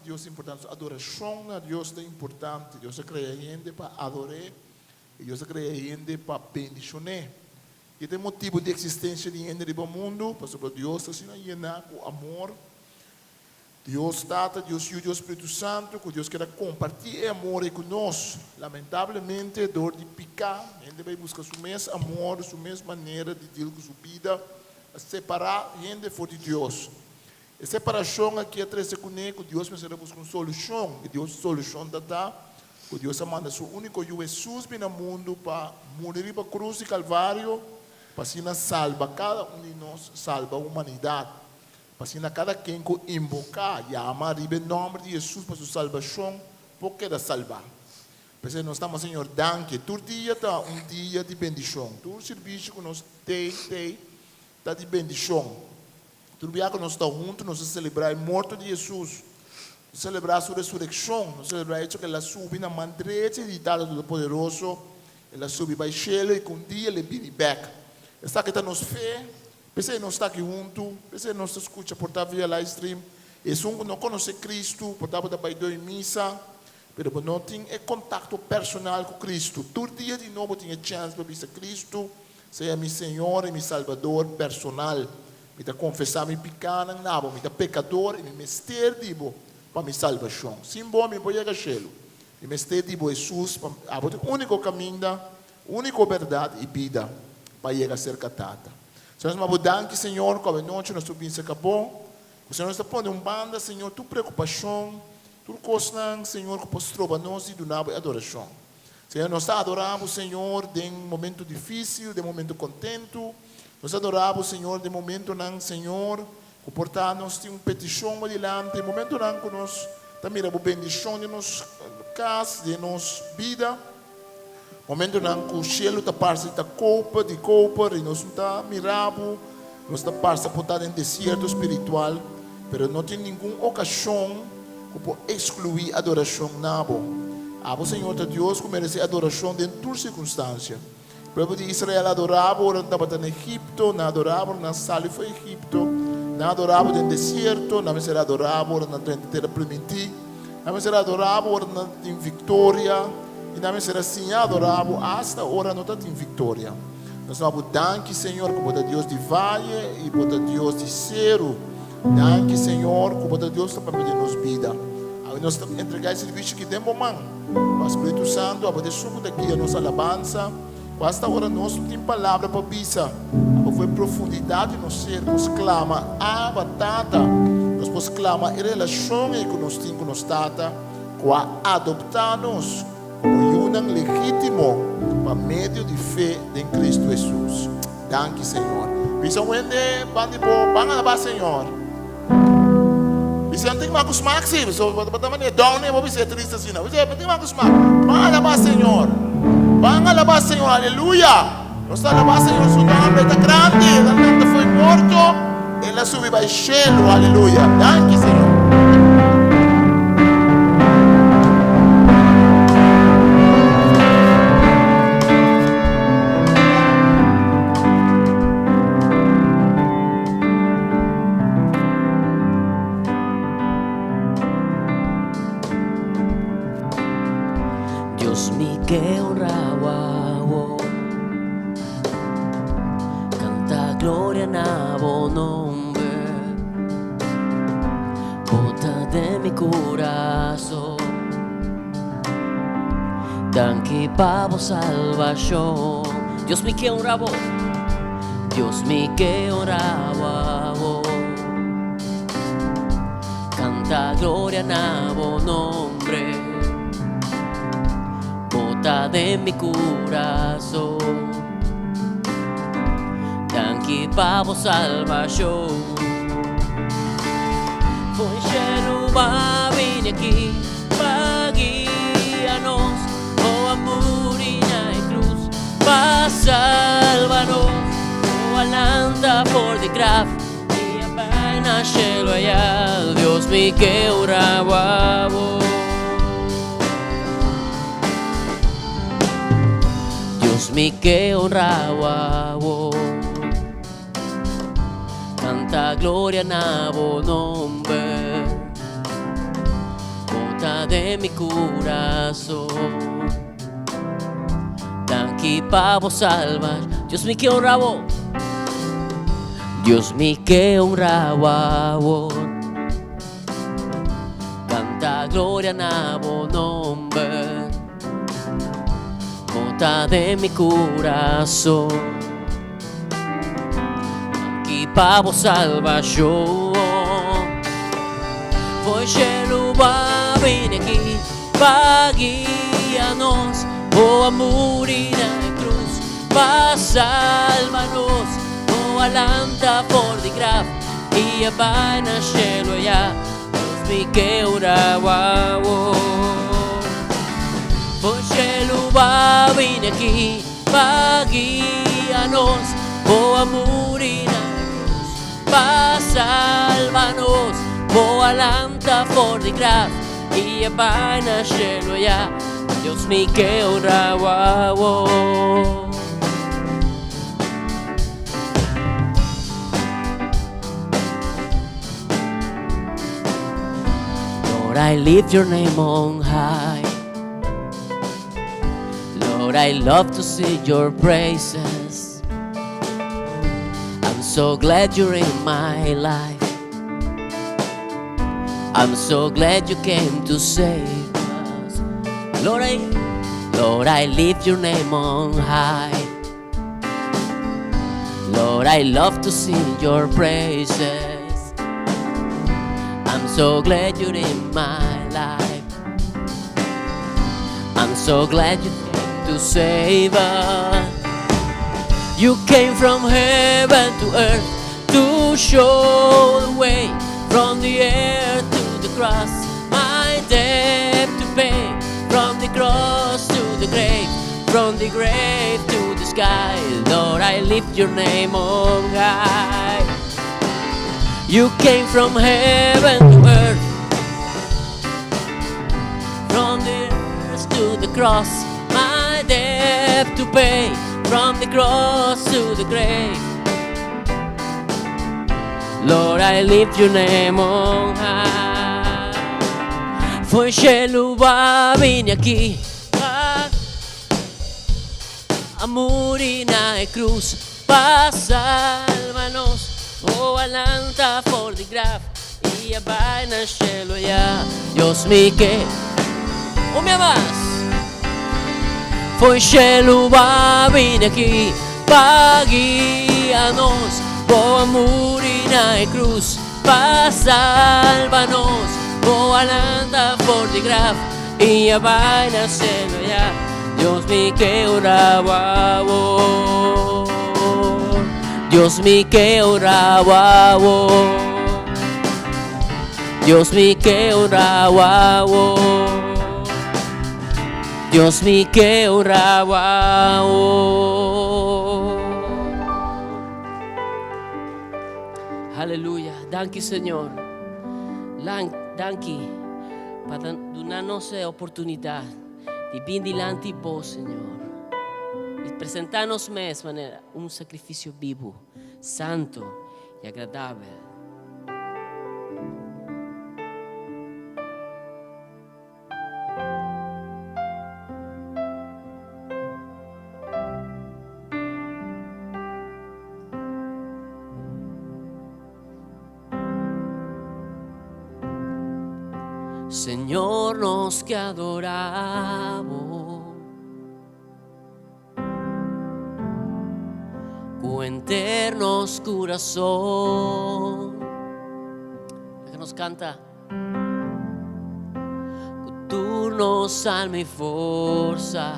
Dios ta importante, su adorashon na Dios ta importante. Dios a krea hende pa ador'é i Dios a krea hende pa bendishon'é. I ta e motibu di eksistensia di hende riba mundu, pasobra Dios ta asina yená ku amor. Dios Tata, Dios Yu, Dios Spiritu Santu, ku Dios kier a kompartí e amor ei ku nos. Lamentablemente, dor di piká, hende bai buska su mes amor, su mes manera di deal ku su bida, a separá hende for di Dios. E separashon aki a trese kuné ku Dios mester a buska un solushon, i Dios su solushon ta ta ku Dios a manda su úniko Yu Hesus bini na mundu pa muri riba krus di Kalvario pa asina salba kada un di nos, salba humanidat, pa asina kada ken ku inboká, yama, riba e nòmber di Hesus pa su salbashon por keda salbá. P'esei nos ta manda Señor danki. Tur dia ta un dia di bendishon. Tur sirbishi ku nos tei tei ta di bendishon. Tur bia ku nos ta huntu, nos ta selebrá e morto di Hesus, nos ta selebrá su resurekshon, nos ta selebrá e echo ku el a subi na man drechi di Tata Todopoderoso, el a subi bai shelu i ku un dia el e bini bèk. Esaki ta nos fe, p'esei nos ta aki huntu, p'esei nos ta skucha por ta via livestream. Esun ku no konosé Kristu por tabata bai doi misa, pero bo no tin e kontakto personal ku Kristu. Tur dia di nobo tin e chèns pa bisa Kristu sea mi Señor i mi Salbador personal. Mi ta konfesá mi pikánan na bo. Mi ta pekador i mi mester di bo pa mi salbashon. Sin bo mi por yega shelu. Mi mester di bo, Hesus, pa abo ta e úniko kaminda, úniko bèrdat i bida pa yega serka Tata. Señor, nos ta bo danki, Señor, ku awenochi nos tur bin serka bo. Ku Señor nos ta pone un banda, Señor, tur preokupashon, tur kosnan, Señor, ku por stroba nos di duna bo e adorashon. Señor, nos ta adorá Bo, Señor, den momento difícil, den momento contentu. Nos ta adorá Bo, Señor, den momentonan, Señor, cu por ta nos tin un peticion Bo dilanti, momentonan cu nos ta mira Bo bendicion den nos cas, den nos bida, momentonan cu cielo ta parce ta koper, di koper, y nos no ta mira Bo, nos ta parce por ta den desierto spiritual, pero no tin ningun ocasion ku por ekskluí adorashon na bo. Abo, Señor, ta Dios ku meresé adorashon den tur sirkunstansia. Pueblo di Israel a adorá bo ora nan tabata na Egipto, nan a adorá bo ora nan sali for Egipto, nan a adorá bo den desierto, nan mester a adorá bo ora nan drenta Tera Primintí, nan mester a adorá bo ora nan tin viktoria, i nan mester a siña adorá bo asta ora no ta tin viktoria. Nos ta bo danki, Señor, ku bo ta Dios di vaye i bo ta Dios di seru. Danki Señor cu bo ta Dios ta papia den nos bida. Awe nos ta entrega e servicio aki den bo man. Pa Spiritu Santo abo ta esun cu ta guia nos alabansa, cu hasta ora nos no tin palabra pa bisa, abo for e profundidad di nos ser por sclama, Abba, Tata. Nos por sclama e relacion ey cu nos tin cu nos Tata cu a adopta nos como yunan legitimo pa medio di fe den Cristo Jesus. Danki Señor. Bisa un hende ban di bo, ban alabá Señor. Bisa no tin mas ku smak si, so bo ta manera down bo bisa e triste asina. Bisa no tin mas ku smak. Ban alabá Señor. Ban alabá Señor. Aleluya. Nos ta alabá Señor su nomber ta grandi. El a lanta fo'i morto, el a subi bai shelu. Aleluya. Danki Señor. Dios mi ke honra bo, Canta gloria na bo nomber, Bo ta den mi curason. Danki pa bo salbashon. Dios mi ke honra bo. Dios mi ke honra bo. Kanta gloria na bo nombre. Bo ta den mi kurason. Danki pa bo salbashon. Fo'i shelu ba bini aki. Pa guia nos, bo a muri na e cruz pa salba nos. Bo a lanta for di graf i a bai na shelu aya. Dios mi ke ora bo abo. Dios mi ke honra bo abo. Canta gloria na bo nomber. Mota den mi kurason. Danki pa bo salba. Dios mi ke honra bo. Dios mi ke honra bo awor. Kanta gloria na bo nomber. Mota den mi kurason. Danki pa bo salbashon. Fo'i shelu bo a bini aki pa guia nos. Bo a muri na e krus pa salba nos. Bo a lanta for di graf i a bai na shelu ayá. Dios mi ke ora bo awor. Fo'i shelu bo a bini aki. Pa guia nos, bo a muri na e cruz pa salba nos, bo a lanta for di graf i a bai na shelu ayá. Dios mi ke honra bo awor. Lord, I lift your name on high. Lord, I love to sing your praises. I'm so glad you're in my life. I'm so glad you came to save us. Lord, I, Lord, I lift your name on high. Lord, I love to sing your praises. I'm so glad you're in my life. I'm so glad you came to save us. You came from heaven to earth to show the way from the earth to the cross. My debt to pay from the cross to the grave, from the grave to the sky. Lord, I lift your name on high. You came from heaven to earth, from the earth to the cross, my debt to pay, from the cross to the grave. Lord, I lift your name on high. Fo'i shelu bo a bini aki pa a muri na e krus pa salba nos. Bo a lanta for di graf i a bai na shelu ayá. Dios mi ke un bia mas. Fo'i shelu bo a bini aki pa guia nos. Bo a muri na e krus pa salba nos. Bo a lanta for di graf i a bai na shelu ayá. Dios mi ke honra bo awor. Dios mi ke honra bo awor. Dios mi ke honra bo awor. Dios mi ke honra bo awor. Aleluya. Danki Señor. Lang, danki pa duna nos e oportunidat di bin dilanti bo, Señor. I presentá nos mes manera un sakrifisio bibu, santu i agradabel. Señor, nos ke adorá bo ku henter nos kurason. Laga nos kanta. Ku tur nos alma i forsa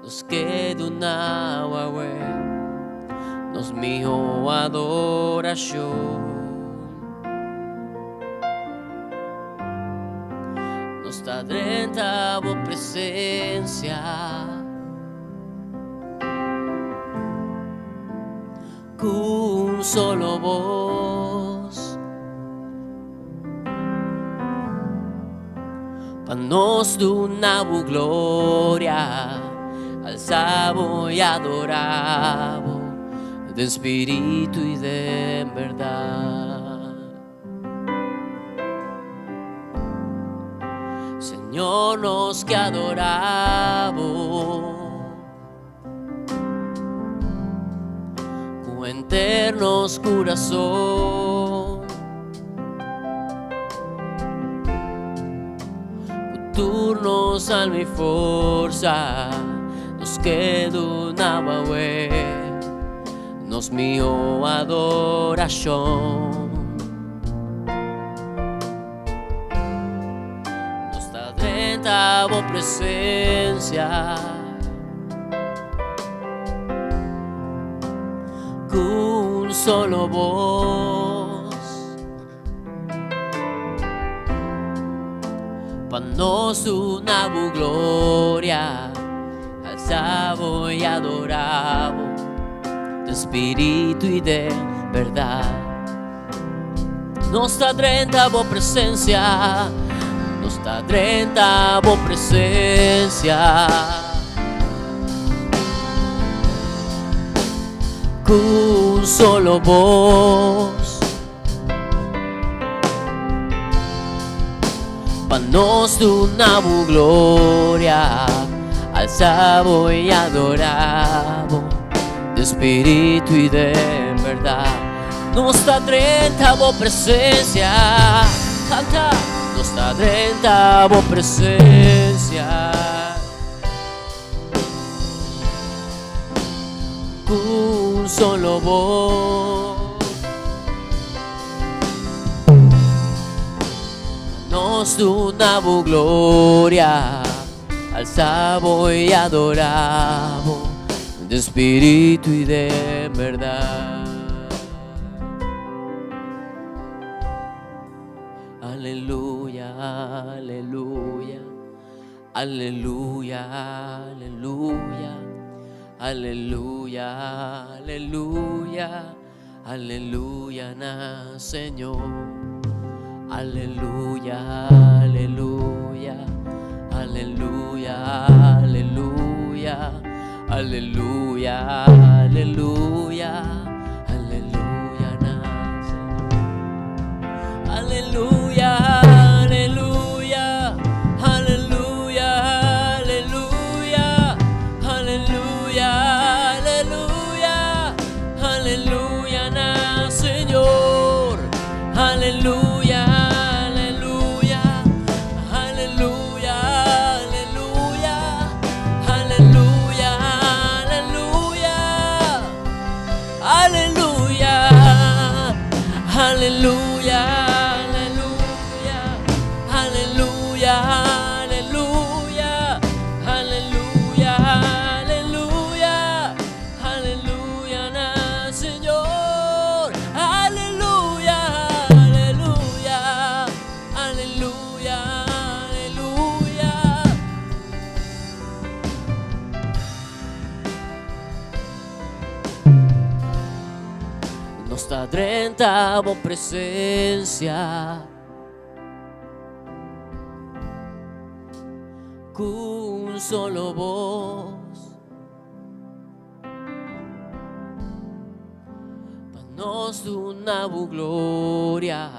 nos ke duna awe nos mihó adorashon. Nos ta drenta bo presensia. Ku un solo bos. Pa nos duna bo gloria, alsa bo i adora bo den spiritu i den bèrdat. Señor, nos ke adorá bo ku henter nos kurason, ku tur nos alma i forsa, nos ke duna bo awe nos mihó adorashon. Nos ta drenta bo presencia Ku un solo voz Pa nos duna bo gloria Alza bo y adora bo Den spiritu y den berdad. Nos ta drenta bo presencia, nos ta drenta bo presencia. Ku un solo voz. Pa nos duna bo gloria, alza bo y adora bo, den spiritu y den berdad. Nos ta drenta bo presencia, canta. Nos ta drenta bo presencia. Ku un solo voz. Nos duna bo gloria, alza bo y adora bo, den spiritu y den berdad. Aleluya, aleluya, aleluya, aleluya, aleluya, aleluya, aleluya na Señor. Aleluya, aleluya, aleluya, aleluya, aleluya, aleluya, aleluya na Señor. Aleluya, aleluya, aleluya, aleluya, aleluya, aleluya, aleluya na Señor. Aleluya, aleluya, aleluya, aleluya, aleluya, aleluya. Aleluya, aleluya, aleluya, aleluya, aleluya, aleluya, aleluya, aleluya na Señor. Aleluya, aleluya, aleluya, aleluya. Nos ta drenta bo presencia Ku un solo voz Pa nos duna bo gloria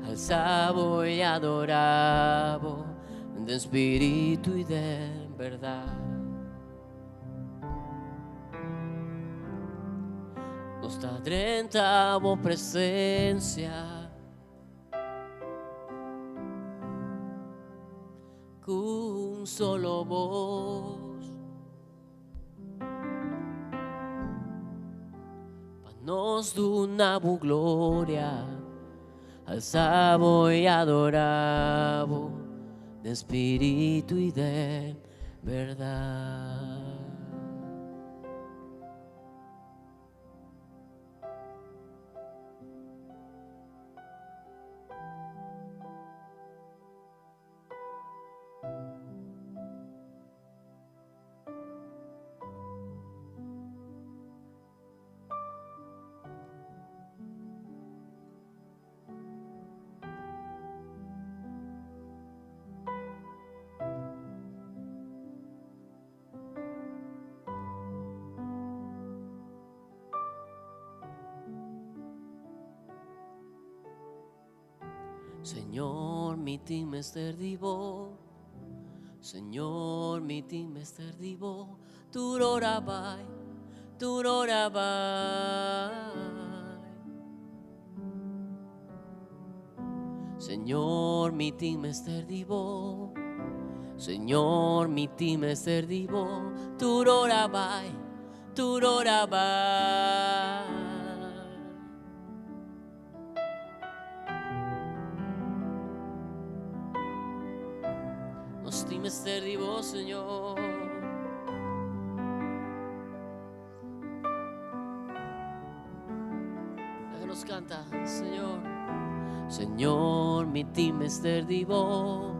Alza bo y adora bo Den spiritu y den berdad. Nos ta drenta bo presencia Ku un solo voz Pa nos duna bo gloria Alza bo y adora bo Den spiritu y den berdad. Señor, mi tin mester di bo. Señor, mi tin mester di bo. Tur ora bai, tur ora bai. Señor, mi tin mester di bo. Señor, mi tin mester di bo. Tur ora bai, tur ora bai. Nos tin mester di bo, Señor. Laga nos canta, Señor. Señor, mi tin mester di bo.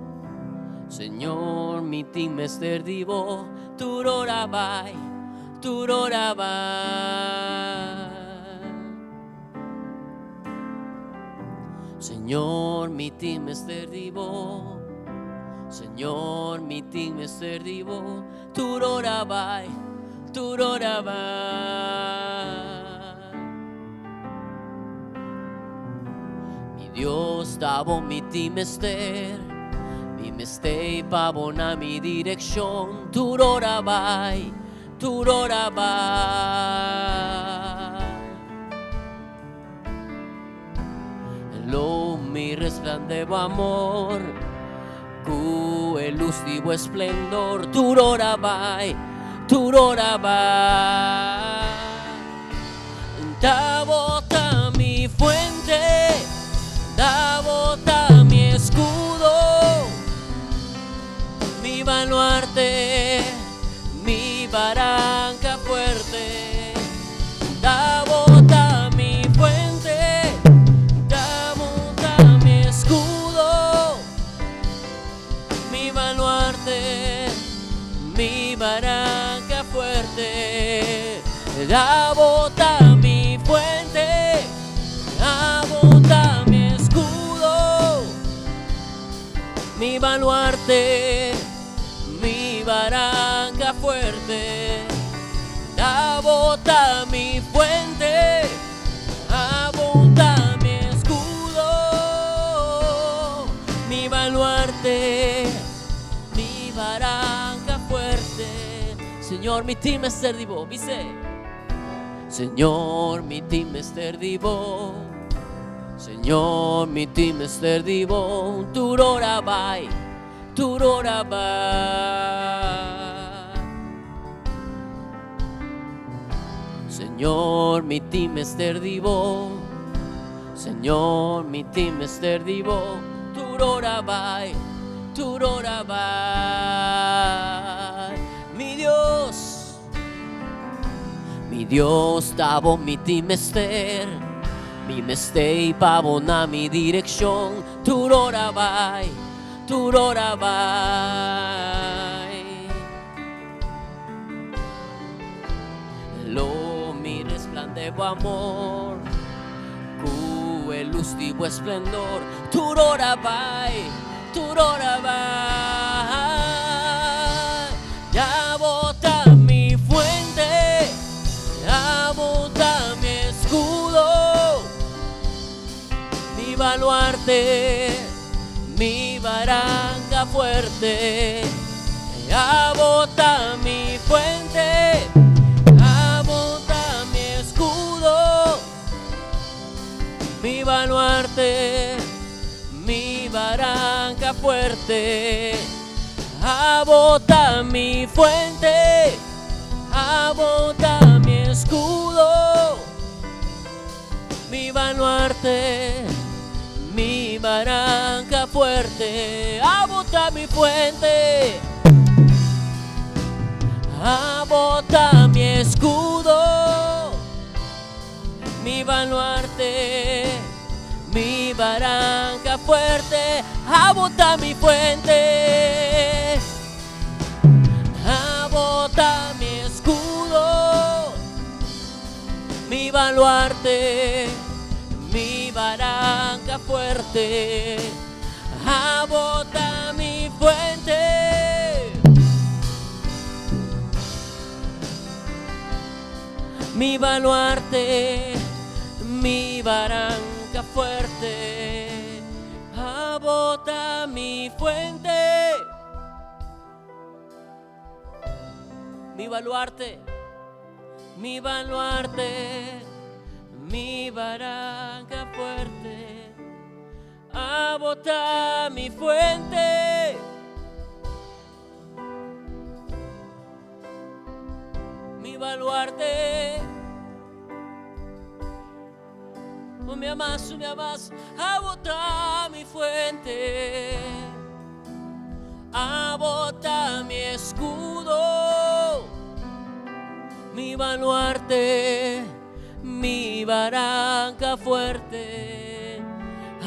Señor, mi tin mester di bo. Tur ora bai, tur ora bai. Señor, mi tin mester di bo. Señor, mi tin mester di bo. Tur ora bai, tur ora bai. Mi Dios, ta bo mi tin mester. Mi mester pa bo na mi direccion. Tur ora bai, tur ora bai. Lo mi resplandebo amor Cu e luz di bo esplendor Tur ora bai, tur ora bai Ta bo ta mi fuente Ta bo ta mi escudo Mi baluarte, mi baranca fuerte Ta bo ta mi fuente, ta bo ta mi escudo, mi baluarte, mi baranca fuerte. Ta bo ta mi fuente, ta bo ta mi escudo, mi baluarte, mi baranca fuerte. Abo ta mi fuente, abo ta mi escudo, mi baluarte, mi baranca fuerte. Señor, mi tin mester di bo, bis'é. Señor, mi tin mester di bo. Señor, mi tin mester di bo. Tur ora bai, tur ora bai. Señor, mi tin mester di bo. Señor, mi tin mester di bo. Tur ora bai, tur ora bai. Mi Dios, mi Dios, ta bo mi tin mester. Mi mester pa bo na mi direccion. Tur ora bai, tur ora bai. Lo mi resplande bo amor Cu e luz di bo esplendor Tur ora bai, tur ora bai Ya bo ta mi fuente Ya bo ta mi escudo Mi baluarte, mi baranca fuerte. Abo ta mi fuente, abo ta mi escudo, mi baluarte, mi baranca fuerte. Abo ta mi fuente, abo ta mi escudo. Mi baluarte, mi baranca fuerte, abo ta mi fuente, abo ta mi escudo, mi baluarte, mi baranca fuerte, abo ta mi fuente, abo ta mi escudo. Mi baluarte, mi baranca fuerte, abo ta mi fuente. Mi baluarte, mi baranca fuerte. Abo ta mi fuente, mi baluarte, mi baluarte, mi baranca fuerte. Abo ta mi fuente. Mi baluarte. Oh, mi amas, mi amas, abo ta mi fuente. Abo ta mi escudo, mi baluarte, mi baranca fuerte.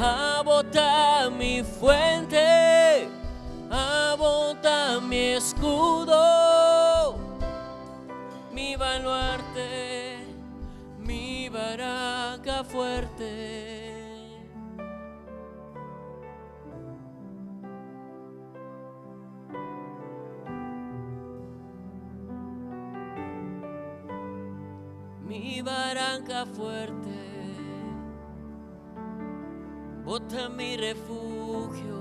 Abo ta mi fuente, abo ta mi escudo, mi baluarte, mi baranca fuerte. Mi baranca fuerte, bo ta mi refugio.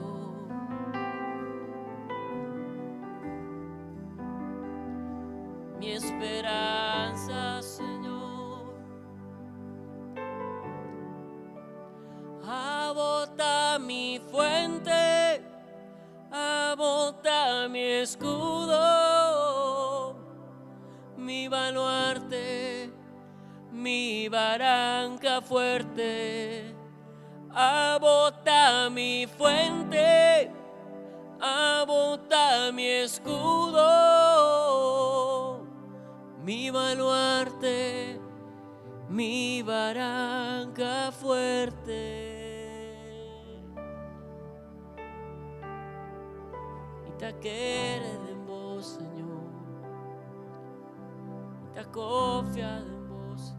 Mi esperanza, Señor. Abo ta mi fuente, abo ta mi escudo, mi baluarte, mi baranca fuerte. Abo ta mi fuente, abo ta mi escudo, mi baluarte, mi baranca fuerte. Mi ta kere den bo, Señor. Mi ta confia den bo, Señor.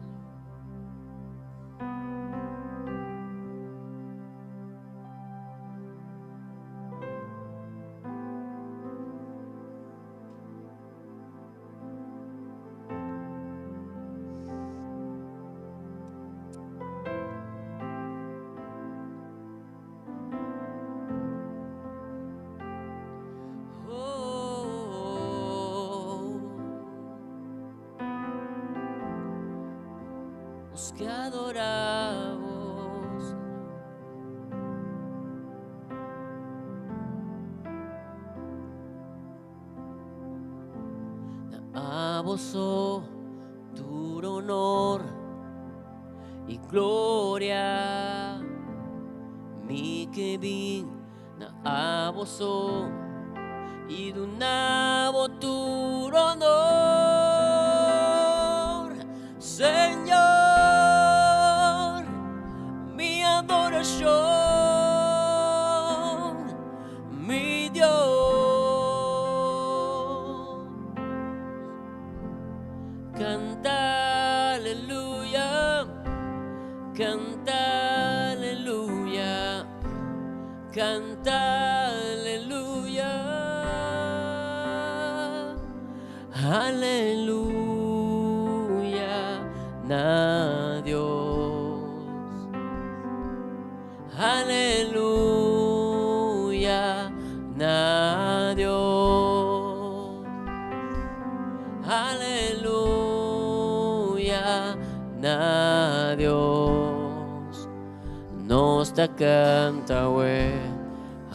Nos ke adora bo, Señor. Na abo so tur honor y gloria. Mi ke bin na abo so y duna bo tur honor, Señor, mi adoracion, mi Dios. Canta aleluya, canta aleluya, canta aleluya, aleluya na Dios. Aleluya na Dios. Aleluya na Dios. Nos ta canta we.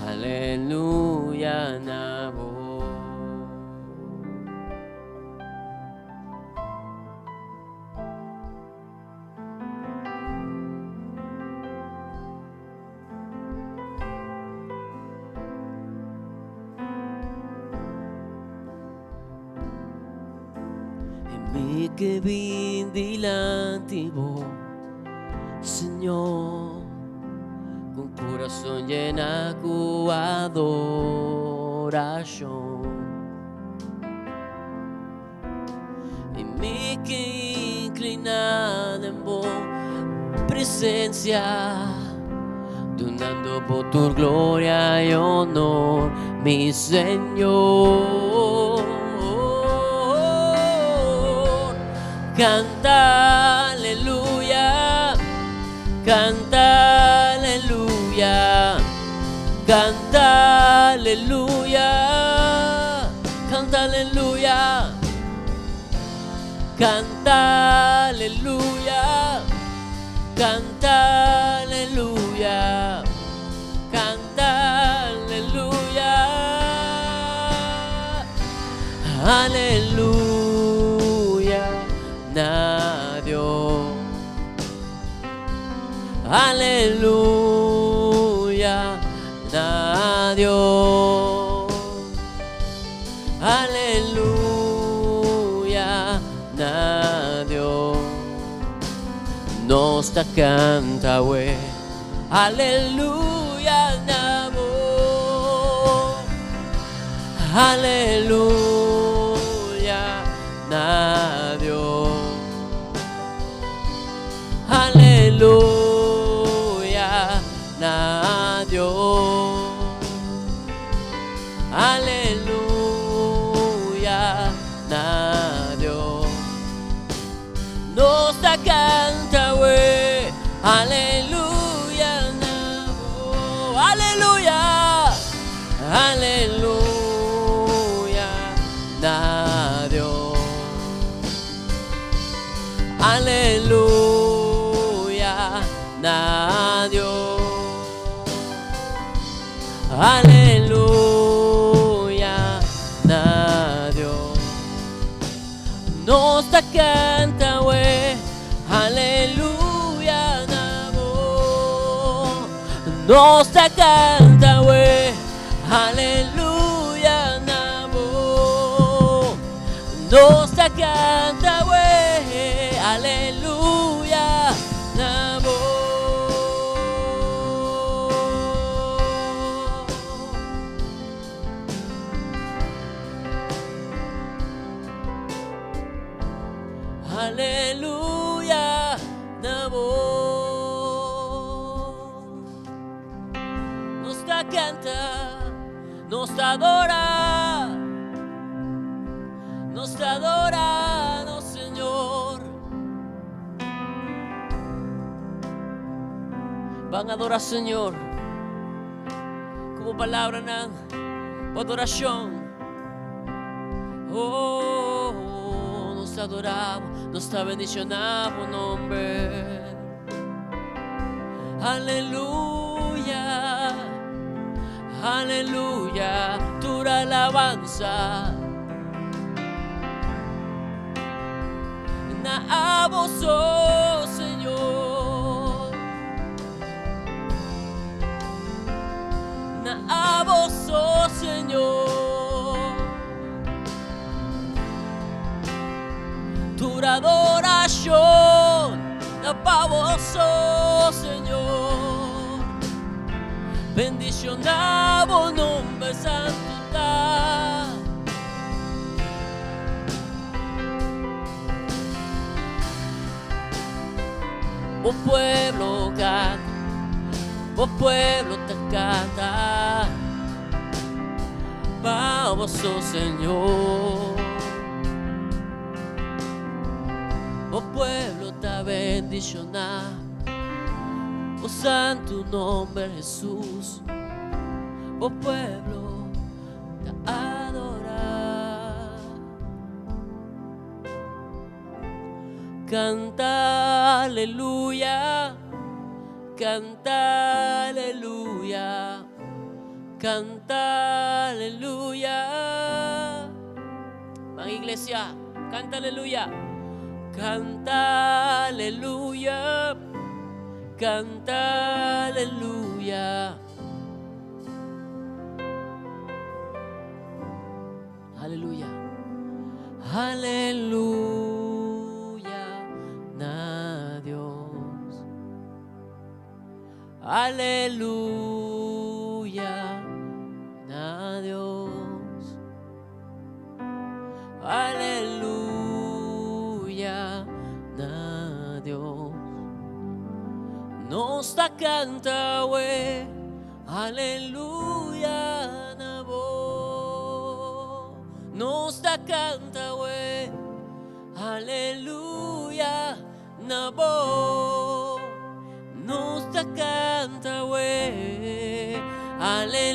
Aleluya na bo. E mi ke bin dilanti bo, Señor, con corazón llena cu adoracion. I mi ke inclina den bo presencia, dunando bo tur gloria y honor, mi Señor. Canta aleluya, canta aleluya. Canta aleluya, canta aleluya, canta aleluya, canta aleluya, canta aleluya, aleluya na Dios. Aleluya na Dios. Aleluya na Dios. Nos ta canta we. Aleluya na bo. Aleluya na Dios. Aleluya na Dios. Aleluya na Dios. Nos ta canta we. Aleluya na bo. Aleluya. Aleluya na Dios. Aleluya na Dios. Aleluya na Dios. Nos ta canta we. Aleluya na bo. Nos ta canta we. Aleluya na bo. Nos ta canta we. Aleluya na bo. Aleluya na bo. Nos ta canta, nos ta adora, nos ta adora, Señor. Ban adora Señor. Como palabra nan adoracion. Oh, nos ta adoramos, nos ta bendicionamos nomber. Aleluya, aleluya, tu alabanza. Na abo so, Señor. Na abo so, Señor. Tu adoración, na pa bo so, Señor. Bendiciona bo nomber santo ta. Bo pueblo canta, bo pueblo ta canta. Pa bo so, Señor. Bo pueblo ta bendiciona. Bo santo nomber Jesus. Bo pueblo ta adora. Canta aleluya, canta aleluya, canta aleluya. Ban iglesia, canta aleluya. Canta aleluya, canta aleluya. Aleluya. Aleluya na Dios. Aleluya na Dios. Aleluya na Dios. Nos ta canta we. Aleluya na bo. Nos ta canta we. Aleluya na bo. Nos ta canta we. Aleluya.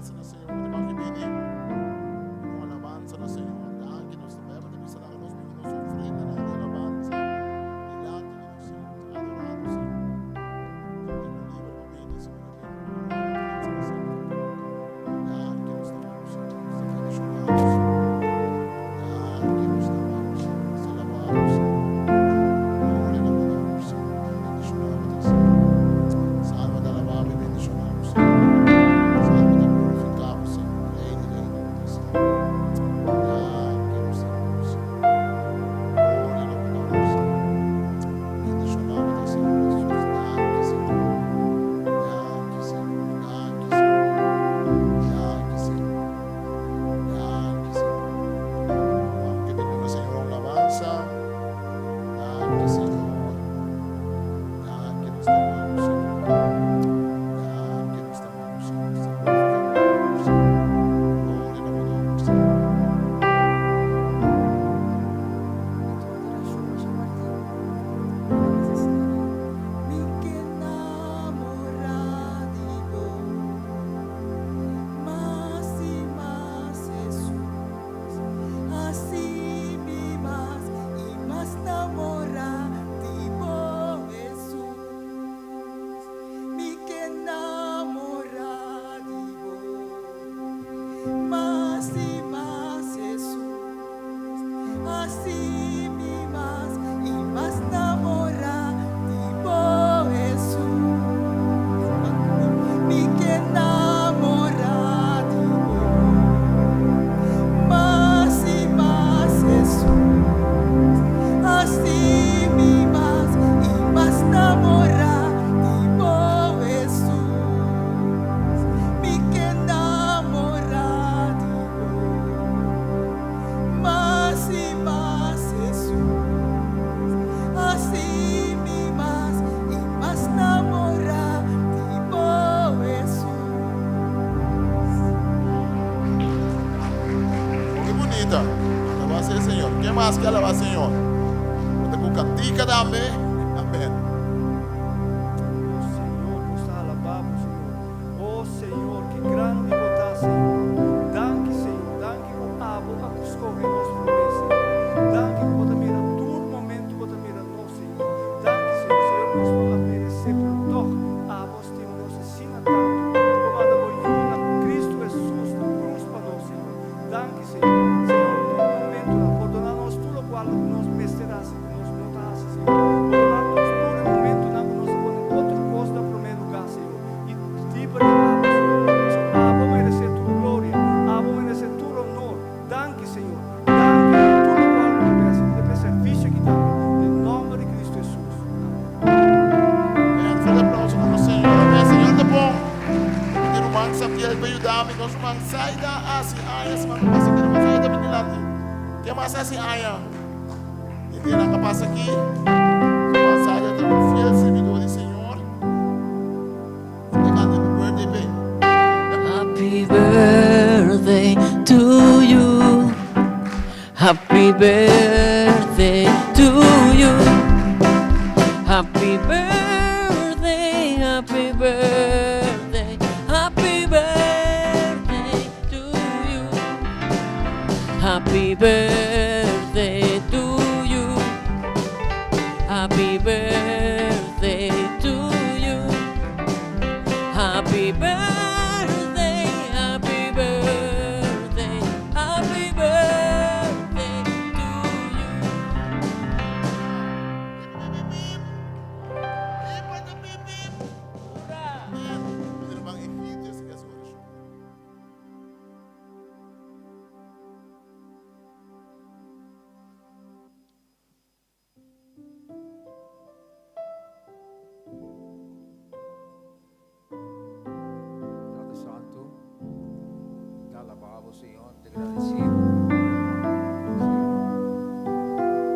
alabansa na Señor. Bo ta baki bini un alabansa na Señor. Danki nos ta Bijbel ta bisa laga nos bini nos ofrendanan di alabansa dilanti di nos Señor. Adorá nos Señor. Sinti bo liber pa bini si bo ke bini un alabansa na Señor. Danki nos ta bou Señor. Nos ta bendishoná bo Señor. Danki nos ta bou Señor. Nos ta alabá bo Señor. Gloria na bo nomber Señor. Bendishoná bo ta Señor. Salba ta alabá bo i bendishoná bo Señor. Salba ta glorifiká bo Señor. Rei di reinan bo ta Señor. Danki nos ta bou Señor. Gloria na bo nomber Señor. Bendishoná bo ta Señor Jesus. Danki Señor. Danki Señor. Danki Señor. Danki Señor. Danki Señor. Aunke te duna Señor un alabansa. Danki Señor. Danki nos ta amabo Señor. Danki nos ta amabo Señor. Nos ta glorifica bo nomber Señor. Gloria na bo nomber Señor. Mi ke namorá di bo mas i mas Hesus Hasi mi mas i mas namorá di bo Hesus Mi ke namorá di bo mas i mas Hesus Hasi mi mas i mas namorá di bo Hesus Mi ke namorá di bo mas i mas Hesus Hasi mi mas i mas namorá di bo Hesus Mi ke namorá di bo mas i mas Hesus Hasi mi mas i mas namorá di bo Hesus. Oh, ke bunita. Alabá sea Señor. Ken mas ke alabá Señor? Bo ta ku kantika tambe. Amén. Oh Señor, nos ta alabá bo, Señor. Oh Señor, ki grandi bo ta, Señor. Danki, Señor. Danki ku abo a skohe nos promé, Señor. Danki ku bo ta mira tur momento bo ta mira nos, Señor. Danki, Señor. Señor, nos no a meresé, pero tòg abo a stima nos asina tantu ku bo manda bo Yu na Cristo Hesus na krus pa nos, Señor. Danki, Señor. Señor, tur momentonan, pordoná nos tur lokual ku nos mester hasi ku nos no ta hasi, Señor. Pordoná nos tur e momentonan ku nos a pone otro kos na promé lugá, Señor, i liber di abo, Señor. Pasobra abo meresé tur gloria, abo meresé tur honor. Danki, Señor. Danki pa tur lokual ku bo hasi i pa e servisio aki tambe. Den nòmber di Cristo Hesus. Amèn. Amèn. Fuerte aplauso pa nos Señor. Amèn. Señor ta bon. Mi tin ruman Sabiel pa yuda mi. Nos ruman Zaida hasi aña siman ku pasa aki. Ruman Zaida bin dilanti. Ken mas hasi aña? Den dianan ka pasa aki. Ruman Zaida ta un fiel sirbidor di Señor. E kanta Happy Birthday p'e. Happy birthday to you Happy birthday to you Happy birthday Happy birthday Happy birthday to you Happy birthday to you Happy birthday to you Happy birthday Happy birthday Happy birthday to you. Tata Santu, mi ta alabá Bo, Señor, mi ta gradisí Bo, Señor.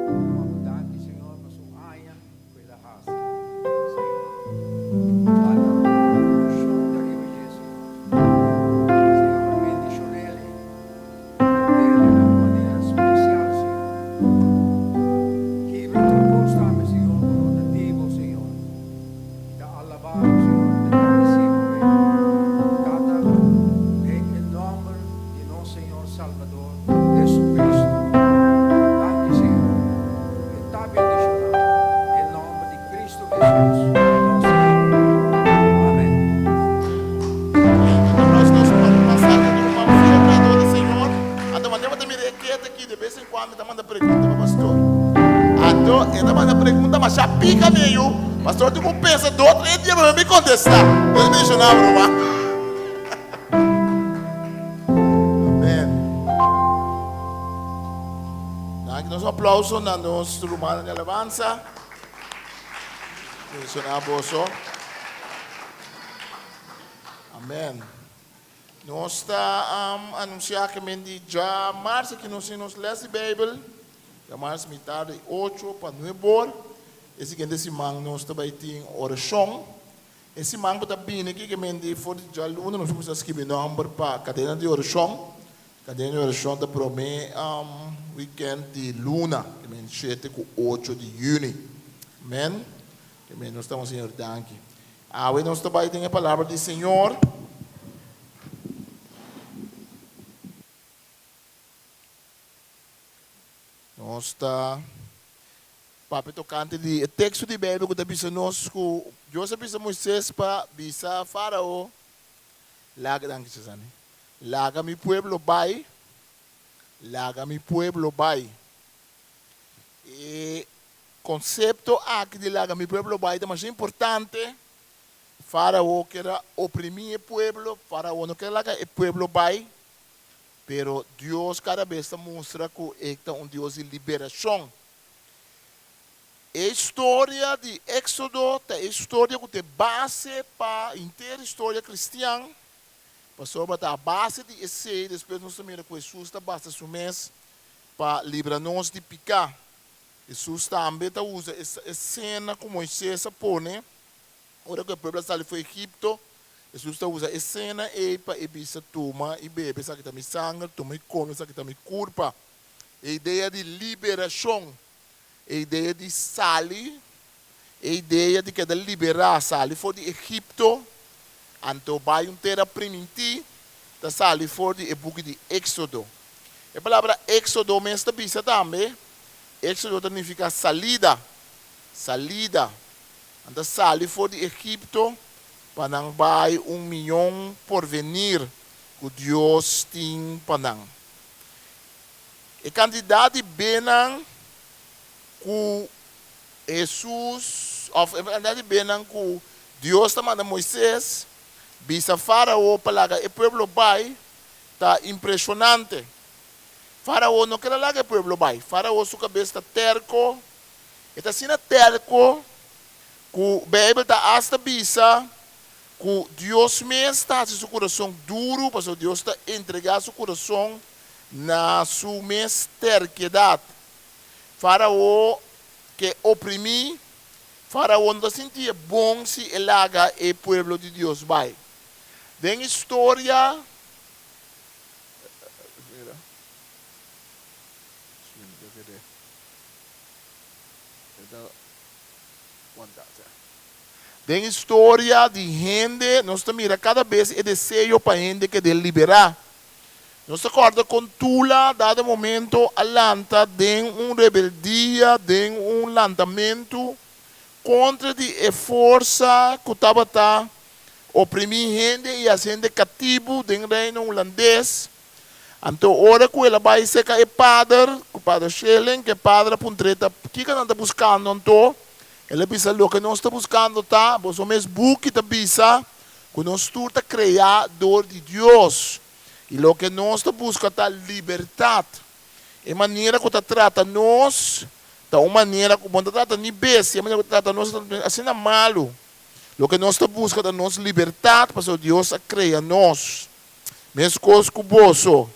Mi ta manda danki, Señor, pa su aña ku el a hasi, Señor. Laga unshon ta riba dje, Señor. Señor, bendishon'el. Tok'el na un manera spesial, Señor. Kibra tur kos tambe, Señor, ku no ta di Bo, Señor. Mi ta alabá Bo, Señor, mi ta gradisí Bo p'e. Tata, den masha pika mi yu. Pastor tin ku pensa dos tres dia pa mi kontestá. Dios bendishoná bo ruman. Amen. Danki nos un aplauso na nos rumannan di alabansa. Bendishoná boso. Amen. Nos ta anunsiá ke men di djamars aki nos tin nos lès di Beibel. Djamars mitar di ocho pa nuebor. E siguiente siman nos ta bai tin orashon. E siman ku ta bini aki ke men di for di djaluna nos kuminsá skibi nòmber pa kadena di orashon. Kadena di orashon ta promé wikènt di luna, ke men shete ku ocho di yüni. Amen. Ke men nos ta duna Señor danki. Awe nos ta bai den e palabra di Señor. Nos ta papia tokante di e teksto di Beibel ku ta bisa nos ku Dios a bisa Moises pa bisa Farao, Laga, danki Suzanne, laga mi pueblo bai, laga mi pueblo bai. E konsepto aki di laga mi pueblo bai ta masha importante. Farao ker a oprimí e pueblo, Farao no ker a laga e pueblo bai, pero Dios kada bes ta mustra ku e ta un Dios di liberashon. E historia di Éksodo ta e historia ku ta e base pa henter historia kristian, pasobra ta a base di esei despues nos ta mira ku Hesus ta basa su mes Pa libra nos di piká. Hesus tambe ta usa e sena ku Moises a pone ora ku e pueblo a sali for Egipto. Hesus ta usa e sena ei pa e bisa, Tuma i bebe, esaki ta mi sanger, tuma i kome, esaki ta mi kurpa. E idea di liberashon, e idea di sali, e idea di keda liberá, sali for di Egipto, anto bai un tera primintí, ta sali for di e buki di Éksodo. E palabra éksodo mes ta bisa tambe, éksodo ta nifiká salida, salida. Nan ta sali for di Egipto pa nan bai un mion porvenir ku Dios tin pa nan. E kantidat di bennan ku Hesus, òf e kantidat di bennan ku Dios ta manda Moises bisa Fárao pa laga e pueblo bai, Ta impresionante. Farao no ker a laga e pueblo bai. Farao su cabes ta terco. E ta asina terco cu Bijbel ta hasta bisa cu Dios mes ta haci su curason duru pasobra Dios ta entrega su curason na su mes terkedad. Farao ke oprimi. Farao no ta sinti e bon si e laga e pueblo di Dios bai. Den historia Den historia di hende nos ta mira kada bes e deseo pa hende kede liberá. Nos ta kòrda kon Tula dado momento a lanta den un rebeldia, den un lantamentu kontra di e forsa ku tabata Oprimí hende i hasi hende katibu den Reino Hulandes. Anto ora ku el a bai serka e pader, ku pader Schelling, ku e pader a puntr'é ta kiko nan ta buskando anto, el a bisa loke nos ta buskando ta, boso mes buki ta bisa ku nos tur ta kreá dor di Dios i loke nos ta buska ta libertat. E manera ku ta trata nos ta un manera ku bo no ta trata ni bestia, e manera ku ta trata nos ta asina malu. Loke nos ta buska ta nos libertat pasobra Dios a krea nos meskos ku boso.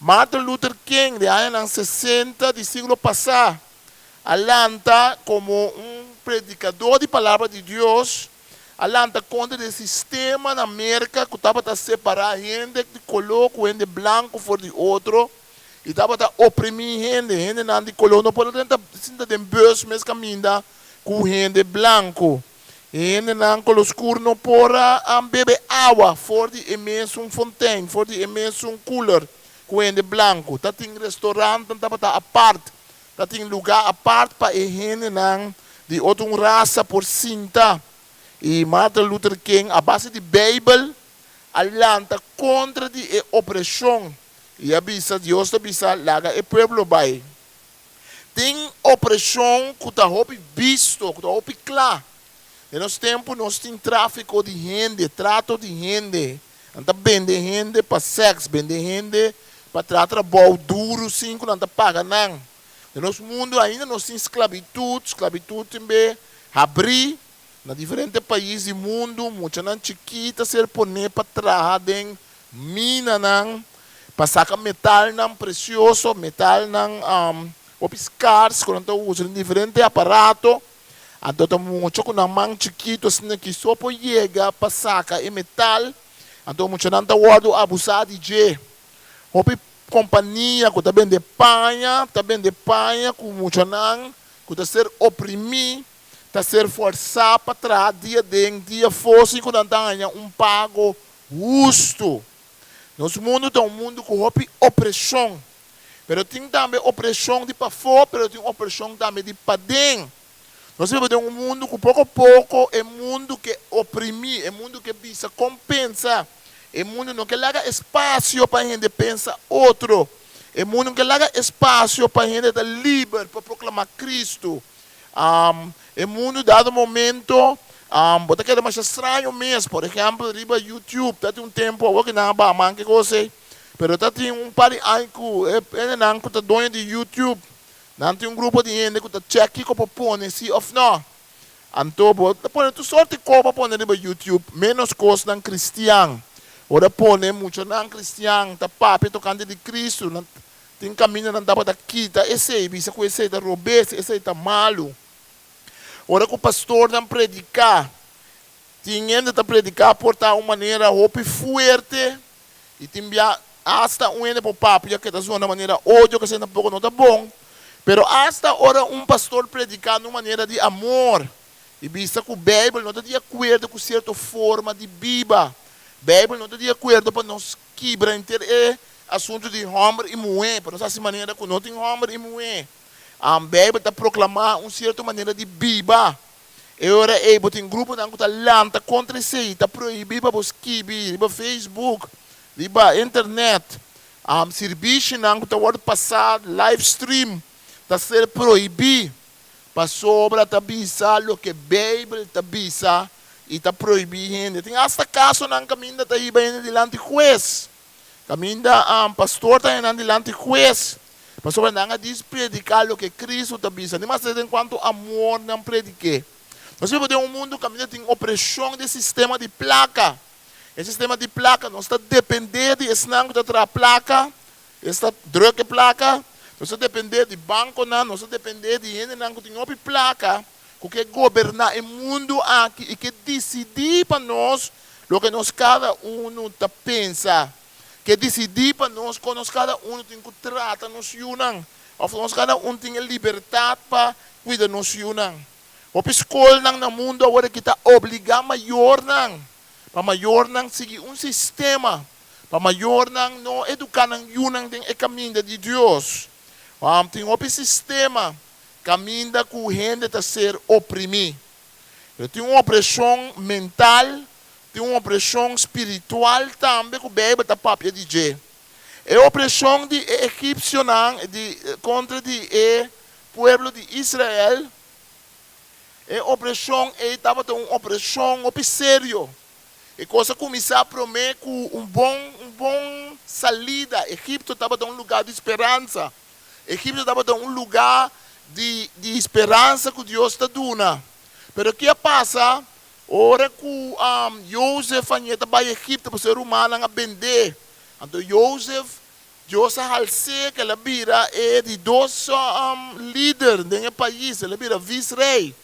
Martin Luther King den añanan sesenta di siglo pasá a lanta komo un predikadó di palabra di Dios, a lanta kontra di e sistema na Merka ku tabata separá hende di koló ku hende blanku for di otro i tabata oprimí hende. Hendenan di koló no por a drenta sinta den bus mes kaminda Ku hende blanku. E hendenan kolo skur no por a bebe awa for di e mesun fontein, for di e mesun cooler ku hende blanku. Ta tin restaurantnan tabata apart, ta tin lugá apart pa e hendenan di otro un rasa por sinta. I Martin Luther King a base di Beibel a lanta kontra di e opreshon i a bisa, Dios ta bisa, laga e pueblo bai. Tin opreshon ku ta hopi bisto, ku ta hopi kla. Den nos tempu nos tin tráfiko di hende, trato di hende. Nan ta bende hende pa sèks, bende hende pa traha trabou duru sin ku nan ta paga nan. Den nos mundu ainda nos tin sklabitut, sklabitut tin be habrí na diferente pais di mundu. Muchanan chikí ta ser poné pa traha den minanan pa saka metalnan presioso, metalnan hopi skars ku nan ta usa den diferente aparato. Anto ta mucha ku nan man chikitu asina ki so por yega pa saka e metal, anto muchanan ta wòrdu abusá di dje. Hopi kompania ku ta bende paña ta bende paña ku muchanan ku ta ser oprimí, ta ser fòrsá pa traha dia den dia afó sin ku nan ta haña un pago hustu. Nos mundu ta un mundu ku hopi opreshon. Pero tin tambe opreshon di pafó, pero tin opreshon tambe di paden. Nos biba den un mundu ku poko poko e mundu ke oprimí, e mundu ke bisa kon pensa. E mundu no ke laga espasio pa hende pensa otro. E mundu no ke laga espasio pa hende ta liber pa proklamá Kristu. E mundu dado momento bo ta keda masha straño mes. Por ehèmpel riba YouTube ta tin un tempu awor ku nan a baha man ke kos ei, pero ta tin un par di aña ku e hendenan ku ta doño di YouTube nan tin un grupo di hende ku ta chèk kiko por pone si òf nò. Anto bo ta pone tur sort di kos pa pone riba YouTube ménos kosnan kristian. Ora pone muchanan kristian ta papia tokante di Kristu nan Tin kaminda nan tabata kita esei, bisa ku esei ta robes, esei ta malu. Ora ku pastornan prediká, tin hende ta prediká por ta un manera hopi fuerte i tin bia asta un hende por papia ke ta zona manera odio, ku esei tampoko no ta bon. Pero asta ora un pastor prediká na un manera di amor i bisa ku Beibel no ta di akuerdo ku sierto forma di biba, Beibel no ta di akuerdo pa nos Kibra henter e asuntu di hòmber i muhé, pa nos hasi manera ku no tin hòmber i muhé. Beibel ta proklamá un sierto manera di biba. E ora ei bo tin gruponan ku ta lanta kontra esei, ta prohibí pa bo skibi riba Facebook, riba internet. Sirbishinan ku ta wòrdu pasá live stream ta ser prohibí. Pasobra ta bisa loke Beibel ta bisa i ta prohibí hende. Tin asta kasonan kaminda ta hiba hende dilanti hues, kaminda pastor ta hende nan dilanti hues, pasobra nan a dis prediká loke Kristu ta bisa. Ni mas den kuantu amor nan predik'é. Nos biba den un mundu kaminda tin opreshon di e sistema di plaka. E sistema di plaka, nos ta dependé di esnan ku ta traha plaka Esta druk e plaka. Nos ta dependé di bankonan, nos ta dependé di hendenan ku tin hopi plaka ku ke goberná e mundu aki i ke disidí pa nos loke nos kada unu ta pensa, ke disidí pa nos kon nos kada unu tin ku trata nos yunan òf nos kada un tin e libertat pa kuida nos yunan. Hopi skolnan na mundu awor aki ta obligá mayornan pa mayornan sigui un sistema Pa mayornan no eduká nan yunan den e kaminda di Dios. Tin hopi sistema kaminda ku hende ta ser oprimí. Pero tin un opreshon mental, tin un opreshon spiritual tambe ku Beibel ta papia di dje. E opreshon di e egipsionan di kontra di e pueblo di Israel, e opreshon ei tabata un opreshon hopi serio. E kos a kuminsá promé ku un bon un bon salida. Egipto tabata un lugá di speransa. Egipto tabata un lugá di di speransa ku Dios ta duna. Pero ki a pasa ora ku Jozef a ñe ta bai Egipto pasobra e rumannan a bend'é? Anto Jozef, Dios a hals'é ku el a bira e di dos lider den e pais, el a bira vis-rei.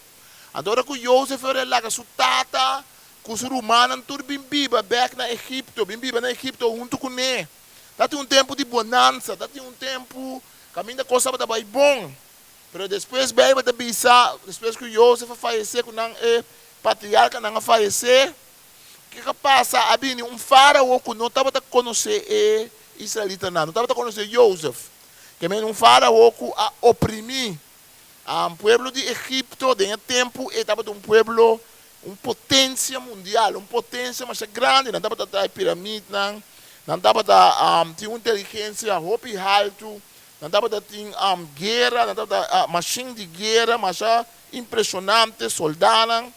Anto ora ku Jozef a laga su tata ku su rumannan tur bin biba bèk na Egipto, bin biba na Egipto huntu kuné. Ta tin un tempu di bonansa, ta tin un tempu kaminda kos tabata bai bon. Pero despues Beibel ta bisa, despues ku Jozef a fayesé, ku nan e patriarkanan a fayesé, kiko a pasa? A bini un fárao ku no tabata konosé e israelitanan, no tabata konosé Jozef. Ke men un fárao ku a oprimí Pueblo di Egipto den e tempu ei tabata un pueblo, un potensia mundial, un potensia masha grandi. Nan tabata traha e piramidnan, nan tabata tin un inteligensia hopi haltu. Nan tabata tin guera, nan tabata mashin di guera masha impreshonante, soldánan,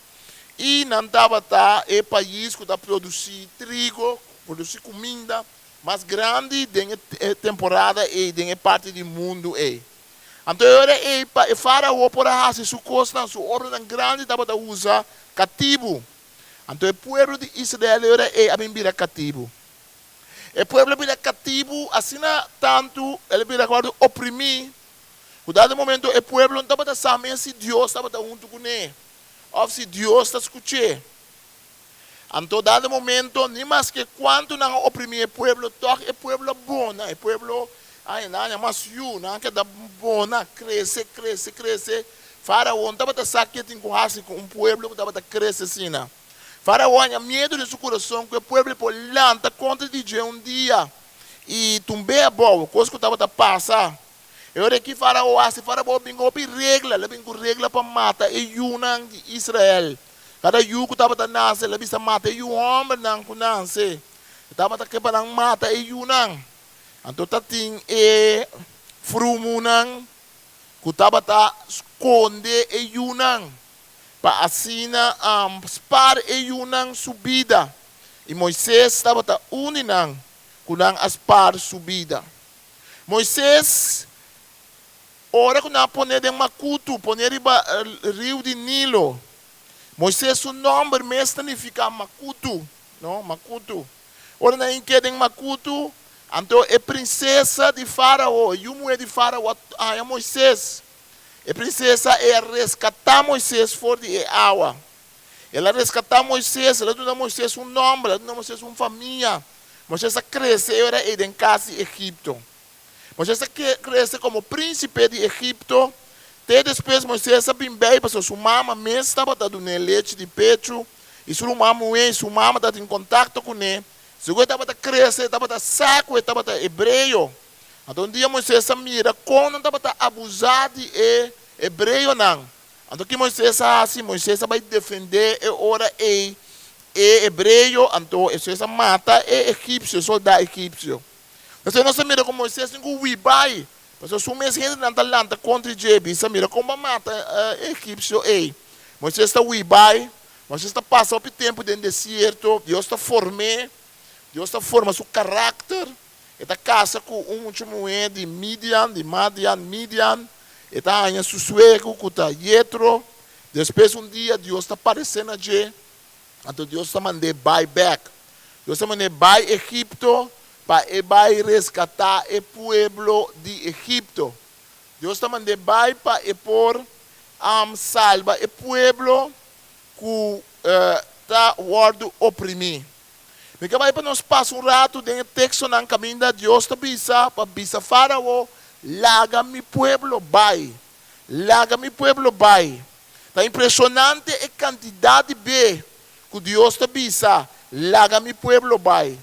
i nan tabata e pais ku ta produsí trigo, produsí kuminda mas grandi den e temporada ei den e parti di mundu ei. Anto e ora ei pa e fárao por a hasi su kosnan, su obranan grandi tabata usa katibu. Anto e pueblo di Israel e ora ei a bin bira katibu. E pueblo a bira katibu asina tantu el a bira wòrdu oprimí, ku dado momento e pueblo no tabata sa mes si Dios tabata huntu kuné òf si Dios ta skuch'é. Anto dado momento ni maske kuantu nan a oprimí e pueblo, tòg e pueblo a bona, e pueblo a haña nan a haña mas yu, nan a keda bona, krese, krese, krese. Faraon tabata sa ke tin ku hasi ku un pueblo ku tabata krese asina. Faraon haña miedu den su kurason ku e pueblo por lanta kontra di dje un dia i tumb'é abou, kos ku tabata pasa. E ora ki Faraon hasi? Faraon bin ku hopi regla, el a bin ku regla pa mata e yunan di Israel. Kada yu ku tabata nase, el a bisa mata e yu hòmbernan ku nase. E tabata ke pa nan mata e yunan. Anto ta tin e frumunan ku tabata skonde e yunan, pa asina spar e yunan su bida. I Moises tabata un di nan ku nan a spar su bida. Moises Ora ku nan a pon'é den makutu, pon'é riba riu di Nilo. Moisés su nòmber mes ta nifiká makutu, no, makutu. Ora nan hink'é den makutu, anto e prinsesa di Fárao, e yu muhé di Fárao a haña Moisés. E prinsesa ei a reskatá Moisés for di e awa. El a reskatá Moisés, el a duna Moisés un nòmber, el a duna Moisés un famia. Moisés a krese e ora ei den kas di Egipto. Moisés a krese komo prínsipe di Egipto. Te despues Moisés a bin bei pasobra su mama mes tabata dun'é lechi di pechu i su ruman muhé i su mama tabatin kontakto kuné. Segun e tabata krese, e tabata sa ku e tabata hebreo. Anto un dia Moisés a mira kon nan tabata abusá di e hebreonan. Anto ki Moisés a hasi? Moisés a bai defendé e ora ei e hebreo, anto Moisés a mata e egipsio, e soldá egipsio. P'esei nos a mira ku Moisés tin ku hui bai, pasobra su mes hendenan ta lanta kontra dje, bisa, Mira kon bo a mata e egipsio ei. Moisés ta hui bai. Moisés ta pasa hopi tempu den desierto. Dios ta form'é. Dios ta forma su karakter. E ta kasa ku un mucha muhé di Midian, di Madian, Midian. E ta haña su suegro ku ta Yetro. Despues un dia Dios ta paresé na dje. Anto Dios ta mand'é bai bèk. Dios ta mand'é bai Egipto pa e bai reskatá e pueblo di Egipto. Dios ta mand'é bai pa e por salba e pueblo ku ta wòrdu oprimí. Mi ke bai pa nos pasa un ratu den e tekstonan kaminda Dios ta bisa pa bisa Fárao, Laga mi pueblo bai. Laga mi pueblo bai. Ta impreshonante e kantidat di be ku Dios ta bisa, Laga mi pueblo bai.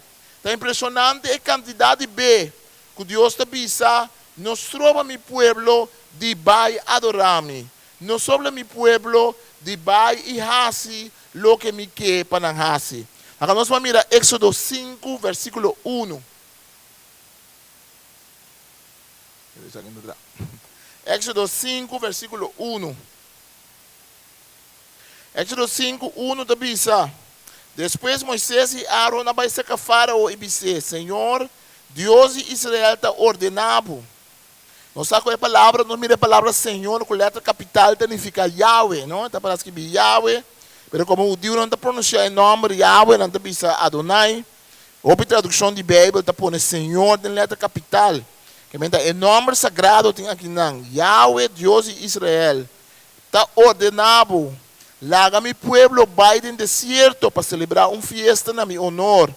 Ta impreshonante e kantidat di be ku Dios ta bisa, No stroba mi pueblo di bai adorá mi. No stroba mi pueblo di bai i hasi loke mi ke pa nan hasi. Laga nos ban mira Éksodo sinku, versíkulo unu. Éksodo sinku, versíkulo unu. Éksodo sinku, unu ta bisa, Despues Moisés i Aaron a bai serka Fárao i bis'é, Señor, Dios di Israel, ta ordená bo. Nos sa ku e palabra, nos mira e palabra Señor ku lèter kapital ta nifiká Yahweh, no? Ta para skibí Yahweh, pero komo hudiunan ta pronunsiá e nòmber Yahweh, nan ta bisa Adonai. Hopi tradukshon di Beibel ta pone Señor den lèter kapital. Ke menta e nòmber sagrado tin akinan, Yahweh, Dios di Israel, ta ordená bo, Laga mi pueblo bai den desierto pa selebrá un fiesta na mi onor.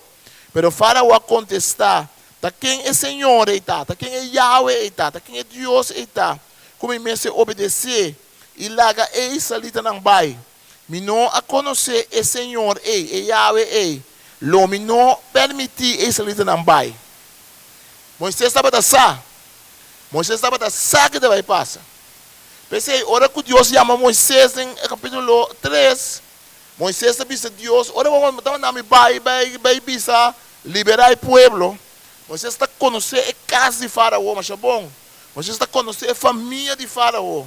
Pero Fárao a kontestá, Ta ken e Señor ei ta? Ta ken e Yahweh ei ta? Ta ken e Dios ei ta ku mi mester obedesé i laga e israelitanan bai? Mi no a konosé e Señor ei, e Yahweh ei. Lo mi no permití e israelitanan bai. Moisés tabata sa. Moisés tabata sa ke ta bai pasa. P'esei, ora ku Dios yama Moisés den kapítulo tres, Moisés ta bisa Dios, Ora bo ta manda mi bai, bai, bai bisa liberá e pueblo. Moisés ta konosé e kas di Fárao masha bon. Moises ta konosé e famia di Fárao.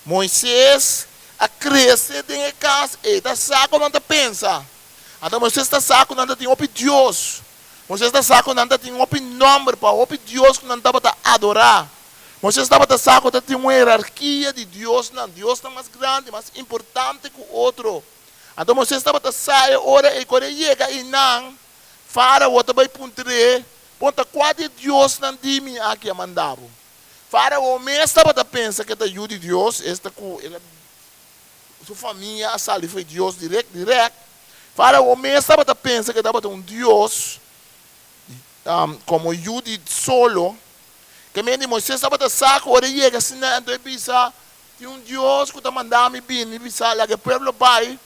Moises a krese den e kas, e ta sa kon nan ta pensa. Anto Moises ta sa ku nan ta tin hopi dios. Moises ta sa ku nan ta tin hopi nòmber pa hopi dios ku nan tabata adorá. Moises tabata sa ku ta tin un herarkia di diosnan, diosnan mas grandi, mas importante ku otro. Anto Moises tabata sa e ora ei ku ora e yega einan, Fárao ta bai puntr'é, Bon, ta kua di e diosnan di mi aki a manda bo? Fárao mes tabata pensa ku e ta yu di Dios, esta ku el a su famia a sali fo'i Dios dirèk dirèk. Fárao mes tabata pensa ku e tabata un dios komo yu di solo. Ke men di Moisés tabata sa ku ora e yega asina, anto e bisa, Tin un Dios ku ta manda mi bini bisa laga e pueblo bai.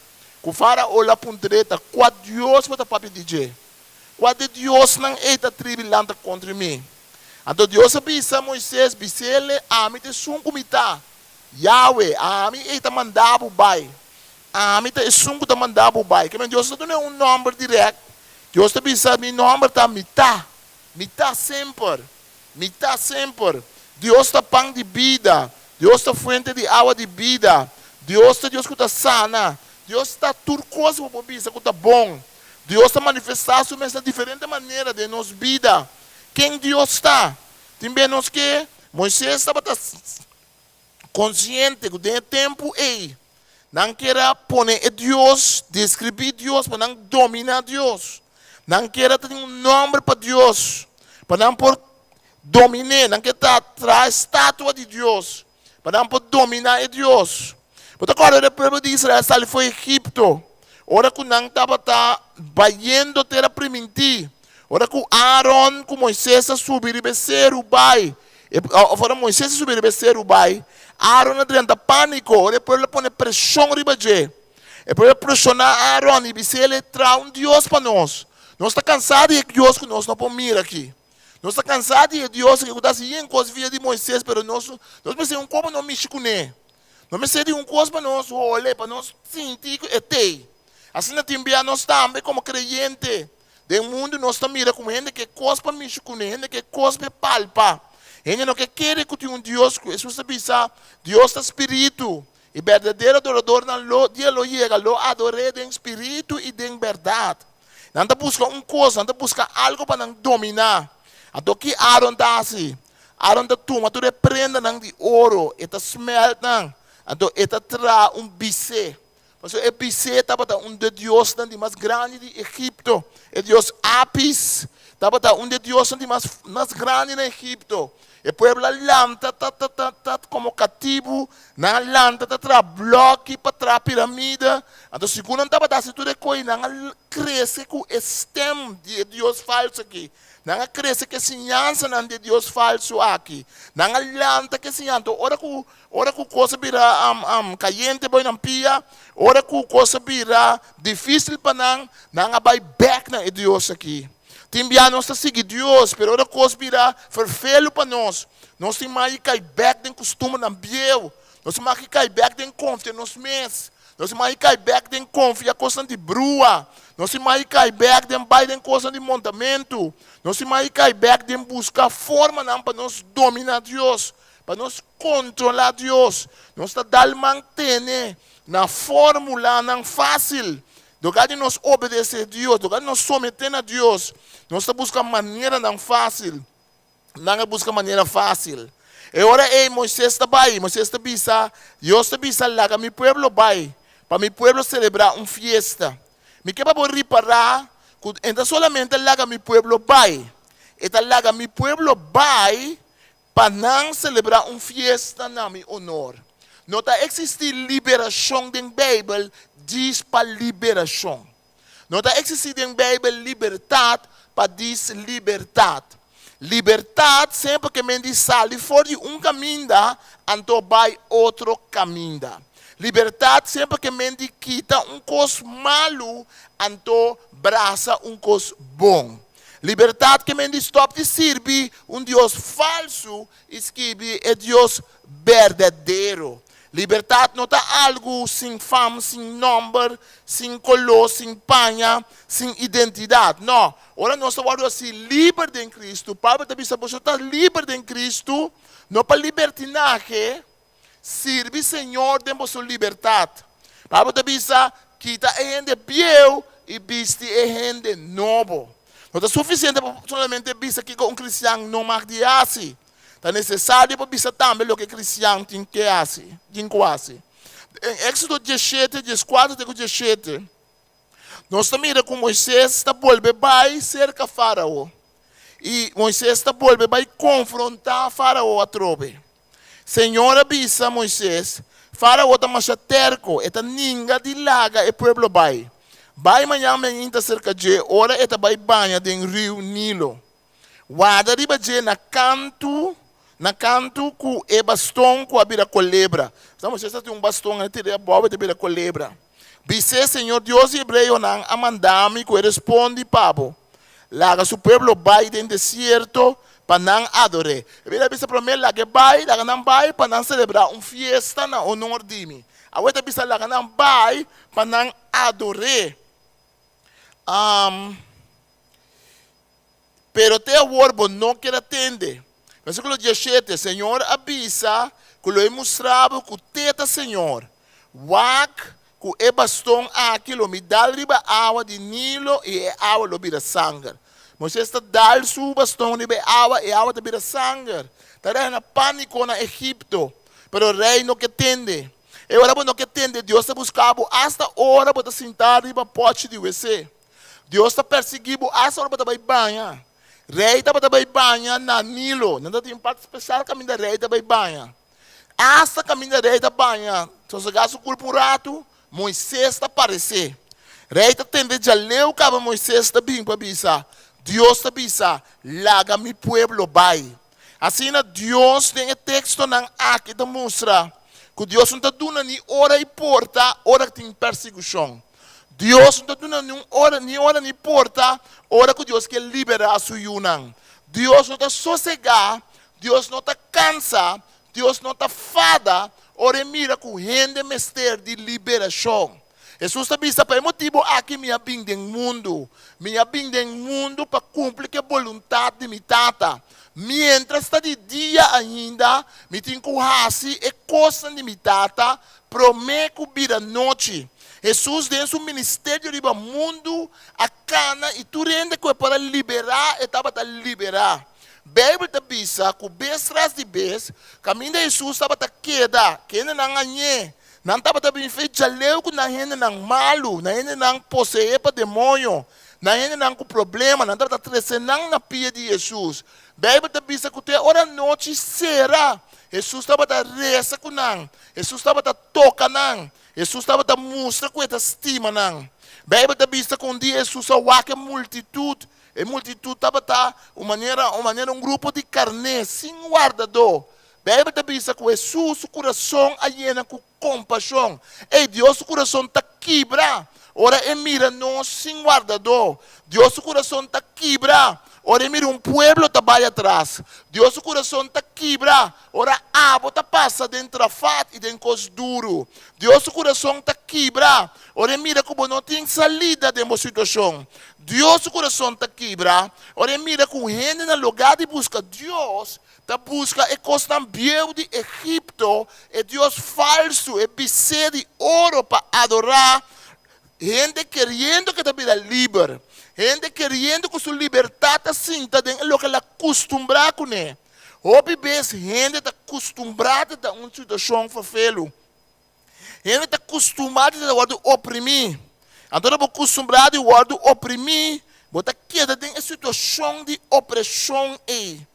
Ku Fárao lo a puntr'é, Ta kua Dios bo ta papia di dje? Kua di e diosnan ei ta tribi lanta kontra mi? Anto Dios a bisa Moisés, Bis'el, Ami ta esun ku mi ta, Yahweh, ami ei ta manda bo bai. Ami ta esun ku ta manda bo bai. Ke men Dios ta dun'é un nòmber dirèkt. Dios ta bisa, Mi nòmber ta Mi Ta. Mi ta semper. Mi ta semper. Dios ta pan di bida. Dios ta fuente di awa di bida. Dios ta Dios ku ta sana. Dios ta tur kos ku bo por bisa ku ta bon. Dios ta manifestá su mes na diferente manera den nos bida. Ken Dios ta? Tin bes nos ke Moises tabata konsiente ku den e tempu ei nan kier a pone e Dios, deskribí Dios pa nan dominá Dios. Nan kier a tin un nòmber pa Dios, pa nan por domin'é. Nan kier ta traha e statua di Dios, pa nan por dominá e Dios. Bo ta kòrda ora e pueblo di Israel sali for Egipto, ora ku nan tabata bayendo tera primintí, ora ku Aaron ku Moises a subi riba e seru bai, òf ora Moises a subi riba e seru bai, Aaron a drenta pániko ora e pueblo a pone preshon riba dje. E pueblo a preshoná Aaron i bis'é, Traha un dios pa nos. Nos ta kansá di e dios ku nos no por mira aki. Nos ta kansá di e dios aki ku ta hasi yen kos via di Moises, pero nos nos mester un kos pa nos mishi kuné. Nos mester di un kos pa nos hole, pa nos sinti ku e t'ei. Asina tin bia nos tambe komo kreyente. Den mundu nos ta mira ku hende ke kos pa mishi kuné, hende ke kos pa e palpa. Hende no ke kere ku tin un Dios ku Hesus ta bisa, Dios ta spiritu, i berdadero adoradornan lo dia lo yega lo ador'é den spiritu i den bèrdat. Nan ta buska un kos, nan ta buska algu pa nan dominá. Anto ki Aaron ta hasi? Aaron ta tuma tur e prendanan di oro, e ta smèlt nan, anto e ta traha un bisé. Pasobra e bisé tabata un di e diosnan di mas grandi di Egipto. E dios Apis tabata un di e diosnan di mas mas grandi na Egipto. E pueblo a lanta ta ta ta ta komo katibu, nan a lanta ta traha blòki pa traha piramide. Anto segun nan tabata hasi tur e kos, nan a krese ku e stèm di e dios falsu aki. Nan a krese ku e siñansanan di e dios falsu aki. Nan a lanta ku e siñansa. Anto ora ku ora ku kos a bira kayente bai nan pia, ora ku kos a bira difísil pa nan, nan a bai bèk na e dios aki. Tin bia nos ta sigui Dios, pero ora kos bira ferfelu pa nos, nos tin mas di kai bèk den kustumbernan bieu, nos tin mas di kai bèk den konfia nos mes, nos tin mas di kai bèk den konfia kosnan di brua, nos tin mas di kai bèk den bai den kosnan di montamentu, nos tin mas di kai bèk den buska formanan pa nos dominá Dios, pa nos kontrolá Dios. Nos ta dal man tene na fórmulanan fásil Loga di nos obedesé Dios, loga di nos someté na Dios, nos ta buska maneranan fásil. Nan a buska manera fásil. E ora ei Moisés ta bai, Moisés ta bisa, Dios ta bisa, Laga mi pueblo bai, pa mi pueblo selebrá un fiesta. Mi ke pa bo ripará ku e ta solamente laga mi pueblo bai, e ta laga mi pueblo bai Pa nan selebrá un fiesta na mi onor. No ta eksistí liberashon den Beibel djis pa liberashon. No ta eksistí den Beibel libertat pa djis libertat. Libertat semper ke men di sali for di un kaminda anto bai otro kaminda. Libertat semper ke men di kita un kos malu anto brasa un kos bon. Libertat ke men di stòp di sirbi un dios falsu i skibi e Dios berdadero. Libertat no ta algu sin fam, sin nòmber, sin koló, sin paña, sin identidat. Nò, ora nos ta wòrdu hasi liber den Kristu, Pablo ta bisa boso ta liber den Kristu, no pa libertinahe, sirbi Señor den boso libertat. Pablo ta bisa, kita e hende bieu i bisti e hende nobo. No ta sufisiente pa solamente bisa kiko un kristian no mag di hasi. Ta nesesario pa bisa tambe loke kristian tin ke hasi, tin ku hasi. Den Éksodo diesshete, dieskuater te ku diesshete, nos ta mira ku Moises ta bolbe bai serka Fárao, i Moises ta bolbe bai konfrontá Fárao atrobe. Señor a bisa Moises, Fárao ta masha tèrko, e ta ninga di laga e pueblo bai. Bai mañan mainta serka dje ora e ta bai baña den riu Nilo. Warda riba dje na kantu, na kantu ku e baston ku a bira kolebra. Sa Moisés ta tin un baston, el a tira abou, e ta bira kolebra. Bis'é, Señor Dios di hebreonan a manda mi ku e respondi pa bo, Laga su pueblo bai den desierto pa nan ador'é. E bira bisa promé, Lag'é bai, laga nan bai pa nan selebrá un fiesta na honor di mi. Awor e ta bisa, Laga nan bai pa nan ador'é. Pero te awor bo no kier a tende. Versíkulo diesshete, Señor a bisa ku lo e mustra bo ku te ta Señor. Wak ku e baston aki lo mi dal riba awa di Nilo i e awa lo bira sanger. Moisés ta dal su baston riba e awa, e awa ta bira sanger. Ta reina pániko na Egipto, pero rei no ke tende. E ora bo no ke tende, Dios ta buska bo asta ora bo ta sintá riba pòchi di wesé. Dios ta persiguí bo asta ora bo ta bai baña. Rei tabata bai baña na Nilo. Nan tabatin un parti spesial kaminda rei ta bai baña. Asta kaminda rei ta baña, sosegá su kulpa un ratu, Moisés ta paresé. Rei ta tende djaleu kaba Moisés ta bin pa bisa, Dios ta bisa, Laga mi pueblo bai. Asina Dios den e tekstonan aki ta mustra ku Dios no ta duna ni ora i porta ora ku tin persekushon. Dios no ta duna niun ora, ni ora ni porta ora ku Dios ke liberá su yunan. Dios no ta sosegá, Dios no ta kansa, Dios no ta fada ora e mira ku hende mester di liberashon. Hesus ta bisa, Pa e motibu aki mi a bin den mundu. Mi a bin den mundu pa kumpli ku e boluntat di mi Tata. Miéntras ta di dia ainda, mi tin ku hasi e kosnan di mi Tata promé ku bira nochi. Hesus den su ministerio riba mundu a kana i tur hende ku e por a liberá, e tabata liberá. Beibel ta bisa ku bes tras di bes, kaminda Hesus tabata keda, kendenan hañ'é, Nan tabata bin fe djaleu ku nan hendenan malu, nan hendenan poseé pa demoño, nan hendenan ku problema, nan tabata trese nan na pia di Hesus. Beibel ta bisa ku te ora nochi sera, Hesus tabata resa ku nan, Hesus tabata toka nan, Hesus tabata mustra ku e ta stima nan. Beibel ta bisa ku un dia Hesus a wak e multitut, e multitut tabata un manera un manera un grupo di karné sin wardadó. Beibel ta bisa ku Hesus su kurason a yena ku kompashon. Ei, Dios su kurason ta kibra ora e mira nos sin wardadó. Dios su kurason ta kibra ora e mira un pueblo ta bai atras. Dios su kurason ta kibra ora abo ta pasa den trafat i den kos duru. Dios su kurason ta kibra ora e mira ku bo no tin salida den bo situashon. Dios su kurason ta kibra ora e mira ku hende na lugá di buska Dios Ta buska e kosnan bieu di Egipto, e dios falsu, e bisé di oro pa adorá, hende keriendo ke ta bira liber, hende keriendo ku su libertat ta sinta den e loke el a kustumbrá kuné. Hopi bes hende ta kustumbrá di ta un situashon ferfelu. Hende ta kustumá di ta wòrdu oprimí. Anto ora bo kustumbrá di wòrdu oprimí, bo ta keda den e situashon di opreshon ei.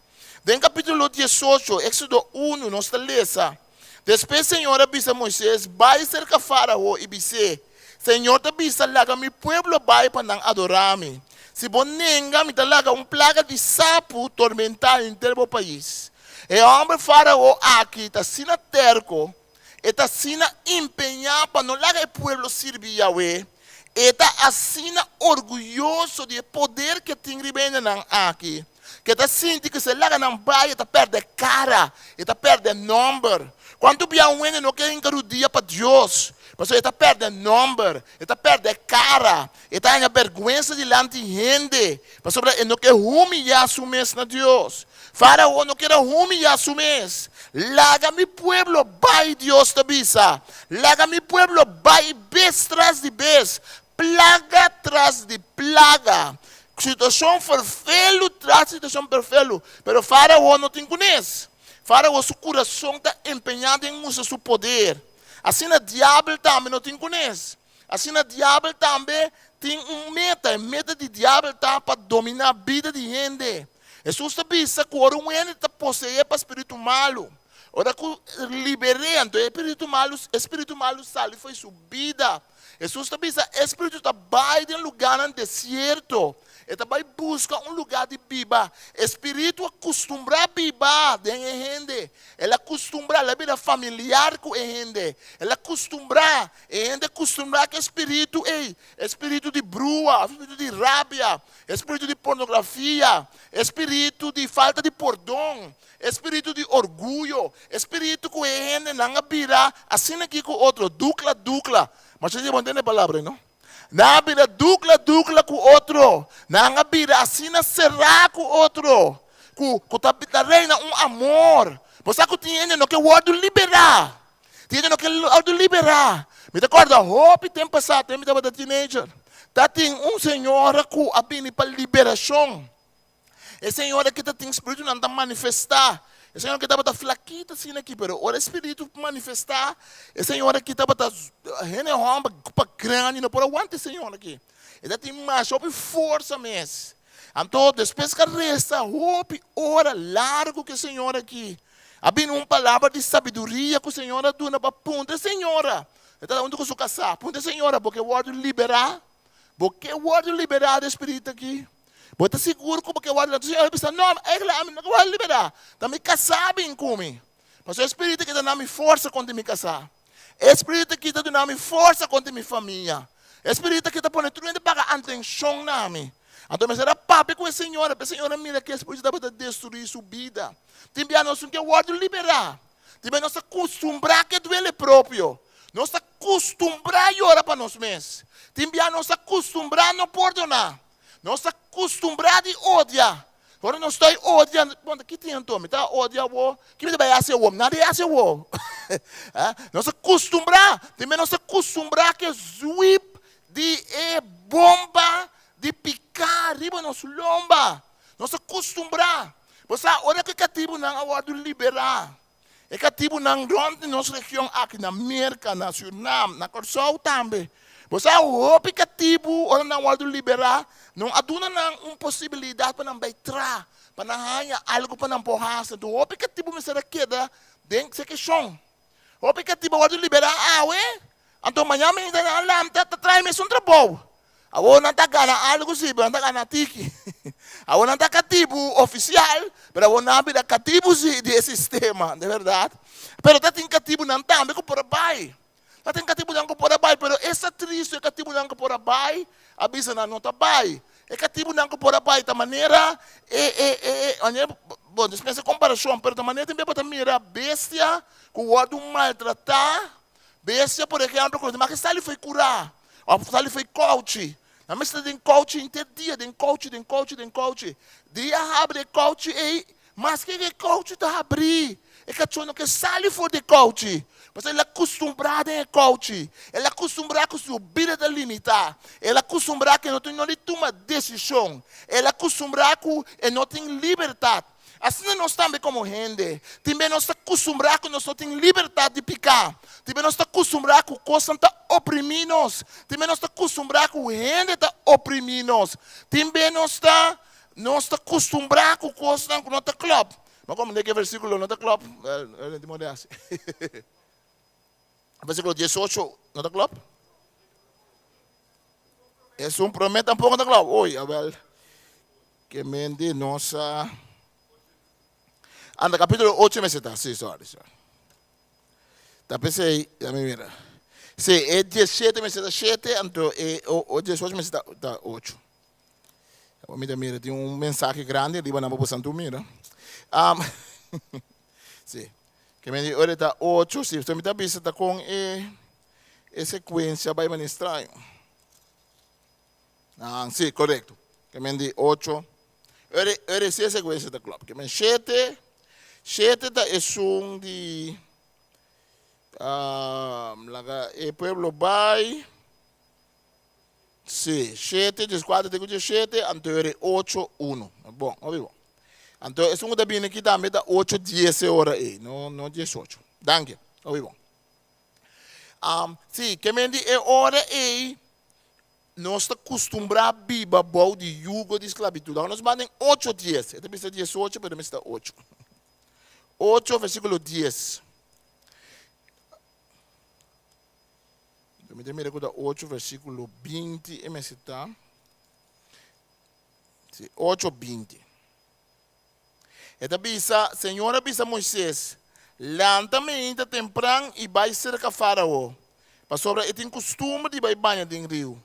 Den kapítulo diesocho, Éksodo unu, nos ta lesa, Despues Señor a bisa Moisés, Bai serka Fárao i bis'é, Señor ta bisa, Laga mi pueblo bai pa nan adorá mi. Si bo nenga, mi ta laga un plaga di sapu tormentá henter bo pais. E hòmber Fárao aki ta asina tèrko, E ta asina empeñá pa no laga e pueblo sirbi Yahweh. E ta asina orguyoso di e poder ku e tin riba hendenan aki. Ku e ta sinti ku si e laga nan bai e ta pèrdè kara, e ta pèrdè nòmber. Kuantu bia un hende no ke hinka rudia pa Dios, pasobra e ta pèrdè nòmber, e ta pèrdè kara, e ta haña bèrgwensa dilanti hende, pasobra e no ke humiyá su mes na Dios. Fárao no kier a humiyá su mes. Laga mi pueblo bai, Dios ta bisa. Laga mi pueblo bai bes tras di bes, plaga tras di plaga, situashon ferfelu tras di situashon ferfelu. Pero Fárao no tin kunes. Fárao su kurason ta empeñá den mustra su poder. Asina diabel tambe no tin kunes. Asina diabel tambe tin un meta. E meta di diabel ta pa dominá bida di hende. Hesus ta bisa ku ora un hende ta poseé pa spiritu malu, ora ku liber'é, anto e spiritu malu, e spiritu malu sali fo'i su bida. Hesus ta bisa e spiritu ta bai den lugánan desierto, e ta bai buska un lugá di biba. E spiritu a kustumbrá biba den e hende. El a kustumbrá, el a bira familiar ku e hende. El a kustumbrá. E hende kustumbrá ku e spiritu ei, e spiritu di brua, e spiritu di rabia, e spiritu di pornografia, e spiritu di falta di pordon, e spiritu di orguyo, e spiritu ku e hendenan a bira asina aki ku otro, dukla dukla. Masha di bo ntende e palabra ei, no? Nan a bira dukla dukla ku otro, nan a bira asina será ku otro, ku ku ta ta reina un amor. Bo sa ku tin hende no ke wòrdu liberá. Tin hende no ke wòrdu liberá. Mi ta kòrda hopi tempu pasá, tempu mi tabata teenager, ta tin un señora ku a bini pa liberashon. E señora aki ta tin spiritunan ta manifestá. E señora aki tabata flakita asina aki, pero ora e spiritu manifestá, e señora aki tabata hende hòmber pa grandi no por a wanta e señora aki. E ta tin masha hopi forsa mes. Anto despues ku a resa hopi ora largu ku e señora aki, a bini un palabra di sabiduria ku señor a duna pa puntra e señora, e ta huntu ku su kasá, puntra e señora, bo ke wòrdu liberá? Bo ke wòrdu liberá di e spiritu aki? Bo ta sigur ku bo ke wòrdu liberá? Entonces señora bisa, No, eigenlijk ami no ke wòrdu liberá. Ta mi kasá bin ku mi. Pasobra e spiritu aki ta duna mi forsa kontra mi kasá. E spiritu aki ta duna mi forsa kontra mi famia. E spiritu aki ta pone tur hende paga antenshon na mi. Anto mester a papia ku e señora, pa e señora mira ke e spiritu tabata destruí su bida. Tin bia nos no ke wòrdu liberá. Tin bia nos ta kustumbrá ku e duele propio. Nos ta kustumbrá yora pa nos mes. Tin bia nos ta kustumbrá no pordoná. Nos ta kustumbrá di odia. Ora nos ta odia, bon, ki tin anto? Mi ta odia awor. Ki mi ta bai hasi awor? Nada di hasi awor. Nos ta kustumbrá. Tin bia nos ta kustumbrá ku e zwip di e bomba di piká riba nos lomba. Nos ta kustumbrá. Bo sa, ora ku e katibunan a wòrdu liberá, e katibunan rònt di nos region aki, na Merka, na Sürnam, na Kòrsou tambe, bo sa hopi katibu ora nan wòrdu liberá, no a duna nan un posibilidat pa nan bai tra, pa nan haña algu pa nan por hasi. Anto hopi katibu mester a keda den sekeshon. Hopi katibu a wòrdu liberá awe, anto mañana mainta nan a lanta ta traha e mesun trabou. Awor nan ta gana algu si, pero nan ta gana tiki. Awor nan ta katibu ofisial, pero awor nan a bira katibu si di e sistema, de bèrdat. Pero ta tin katibunan tambe ku por a bai. Ta tin katibunan ku por a bai, pero esta tristu e katibunan ku por a bai a bisa nan no ta bai. E katibunan ku por a bai ta manera e e e e manera, bon, despensa e komparashon, pero ta manera tin bia bo ta mira bestia ku wòrdu maltratá, bestia por ehèmpel ku no ta sali for e kurá. Òf sali for e kouchi. Nan mester ta den kouchi henter dia, den kouchi, den kouchi, den kouchi. Dia habri e kouchi ei, maske ku e kouchi ta habrí, e kachó no ke sali for di e kouchi. Pasobra el a kustumbrá den e kouchi. El a kustumbrá ku su bida ta limitá. El a kustumbrá ku e no tin no di tuma desishon. El a kustumbrá ku e no tin libertat. Asina nos tambe komo hende, tin be nos ta kustumbrá ku nos no tin libertat di piká. Tin be nos ta kustumbrá ku kosnan ta oprimí nos. Tin be nos ta kustumbrá ku hende ta oprimí nos. Tin be nos ta nos ta kustumbrá ku kosnan ku no ta klòp. Bo a komprendé ku e versíkulo no ta klòp? Wèl, tin moda di hasi. Versíkulo diesocho no ta klòp? Esun promé tampoko no ta klòp. Oy, awèl. Ke men di nos a Anda capítulo 8 mester ta. Sí, sorry, sorry. Ta p'esei, ya mi mira. Sí, e 17 mester ta 7, anto e 18 mester ta 8. Bo mi ta mira tin un mensahe grandi riba nan pa bo santu mira. Si. Ke men di ora ta ocho, si. So mi ta bisa ta kon e e sekuensia bai manera straño. Ah, si, korekto. Ke men di ocho. Ora ora si e sekuensia ta klòp. Ke men shete, shete ta esun di laga e pueblo bai. Sí, shete, dieskuater te ku diesshete, anto e ora e ocho, uno. Bon, hopi bon. Anto esun ku ta bini aki tambe ta ocho dies e ora ei, no, no diesocho. Danki, hopi bon. Um, sí, ke men di e ora ei nos ta kustumbrá biba bou di yugo di sklabitut. Awor nos ban den ocho dies, e ta bisa diesocho, pero mester ta ocho. Ocho versíkulo dies. Mi ta mira ku ta ocho versíkulo 20 e mester ta. Sí, ocho 20. E ta bisa, Señor a bisa Moisés, lanta meinta tempran i bai serka Fárao, pasobra e tin kustumber di bai baña den riu.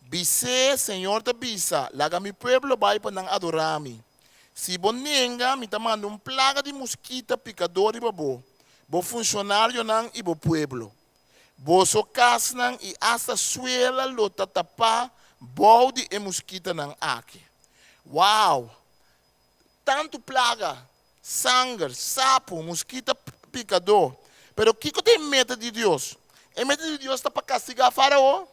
Bis'é, Señor ta bisa, laga mi pueblo bai pa nan adorá mi. Si bo nenga, mi ta manda un plaga di muskita pikadó riba bo, bo funshonarionan i bo pueblo. Boso kasnan i asta suela lo ta tapá bou di e muskitanan aki. Wow! Tantu plaga, sanger, sapu, muskita pikadó. Pero kiko ta e meta di Dios? E meta di Dios ta pa kastigá Fárao?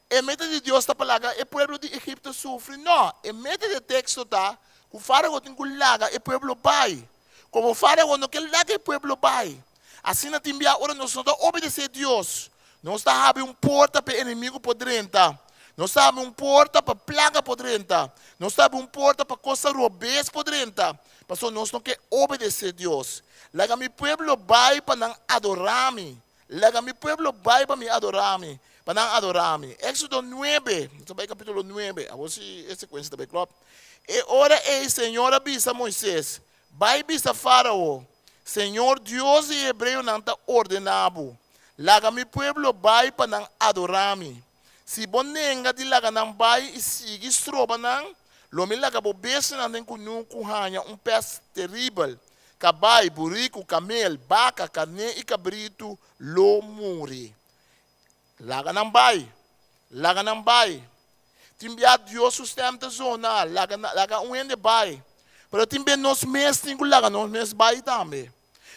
E meta di Dios ta pa laga e pueblo di Egipto sufri? No, e meta di e teksto ta ku Fárao tin ku laga e pueblo bai. Komo Fárao no ke laga e pueblo bai, asina tin bia ora nos no ta obedesé Dios, nos ta habri un porta pa e enemigu por drenta, nos ta habri un porta pa plaga por drenta, nos ta habri un porta pa kosnan robes por drenta, pasobra nos no ke obedesé Dios. Laga mi pueblo bai pa nan adorá mi. Laga mi pueblo bai pa mi adorá mi, pa nan adorá mi. Éxodo nuebe, nos ta bai kapítulo nuebe, awor si e sekuensia ta bai klòp. E ora ei Señor a bisa Moisés, Bai bisa Fárao, Señor Dios di e hebreonan ta ordená bo, Laga mi pueblo bai pa nan adorá mi. Si bo nenga di laga nan bai i sigui stroba nan, lo mi laga bo bestianan den kunuku haña un pèst teribel. Kabai, buriku, kamel, baka, karné i kabritu lo muri. Laga nan bai! Laga nan bai! Tin bia Dios su stèm ta zona, laga, laga un hende bai. Pero tin bia nos mes tin ku laga nos mes bai tambe.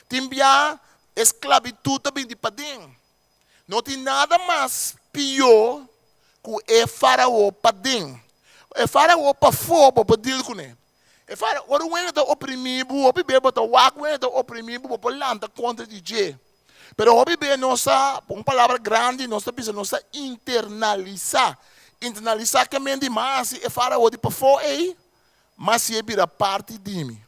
Tin bia e sklabitut ta bin di paden. No tin nada mas pió ku e farao paden. E farao pafó bo por deal kuné. E farao, ora un hende ta oprimí bo, hopi bes bo ta wak un hende ta oprimí bo, bo por lanta kontra di dje. Pero hopi bes nos ta, un palabra grandi, nos ta bisa nos ta internalisá. Internalisá ke men di mas si e farao di pafó ei, mas si e bira parti di mi.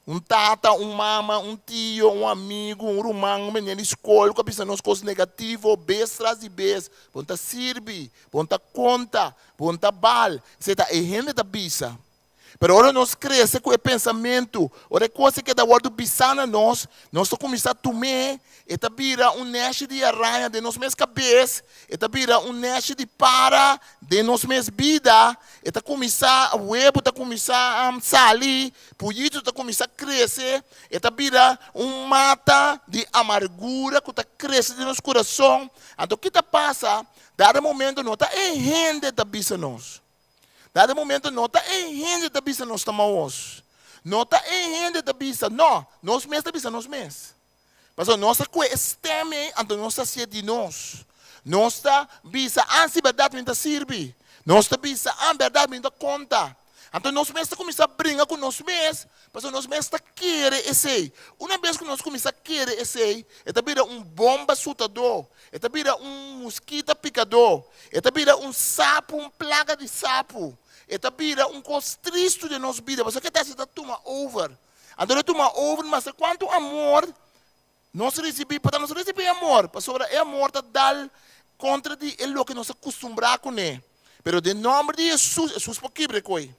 Un tata, un mama, un tio, un amigu, un ruman, un meneer di skol ku a bisa nos kos negativo bes tras di bes. Bo no ta sirbi, bo no ta konta, bo no ta bal. Esei ta e hende ta bisa. Pero ora nos krese ku e pensamentu, ora e kos ei keda wòrdu bisá na nos, nos ta kuminsá tum'é, e ta bira un nèshi di araña den nos mes kabes, e ta bira un nèshi di para den nos mes bida, e ta kuminsá, webu ta kuminsá sali, puyitu ta kuminsá krese, e ta bira un mata di amargura ku ta krese den nos kurason. Anto ki ta pasa? Dado momento no ta e hende ta bisa nos. Dado momento no ta e hende ta bisa nos ta maos. No ta e hende ta bisa, no, nos mes ta bisa nos mes. Pasobra nos ta kue e stem ei, anto nos ta hasié di nos. Nos ta bisa, ah, si bèrdat mi ta sirbi. Nos ta bisa, ah, bèrdat mi ta konta. Anto nos mes ta kuminsá bringa ku nos mes, pasobra nos mes ta kere esei. Una bes ku nos kuminsá kere esei, e ta bira un bomba sutadó. E ta bira un muskita pikadó. E ta bira un sapu, un plaga di sapu. E ta bira un kos tristu den nos bida. Pasobra ke ta hasi? E ta tuma over. Anto e tuma over maske kuantu amor nos risibí, pasobra nos risibí amor, pasobra e amor ta dal kontra di e loke nos a kustumbrá kuné. Pero den nòmber di Hesus, Hesus por kibra e koi.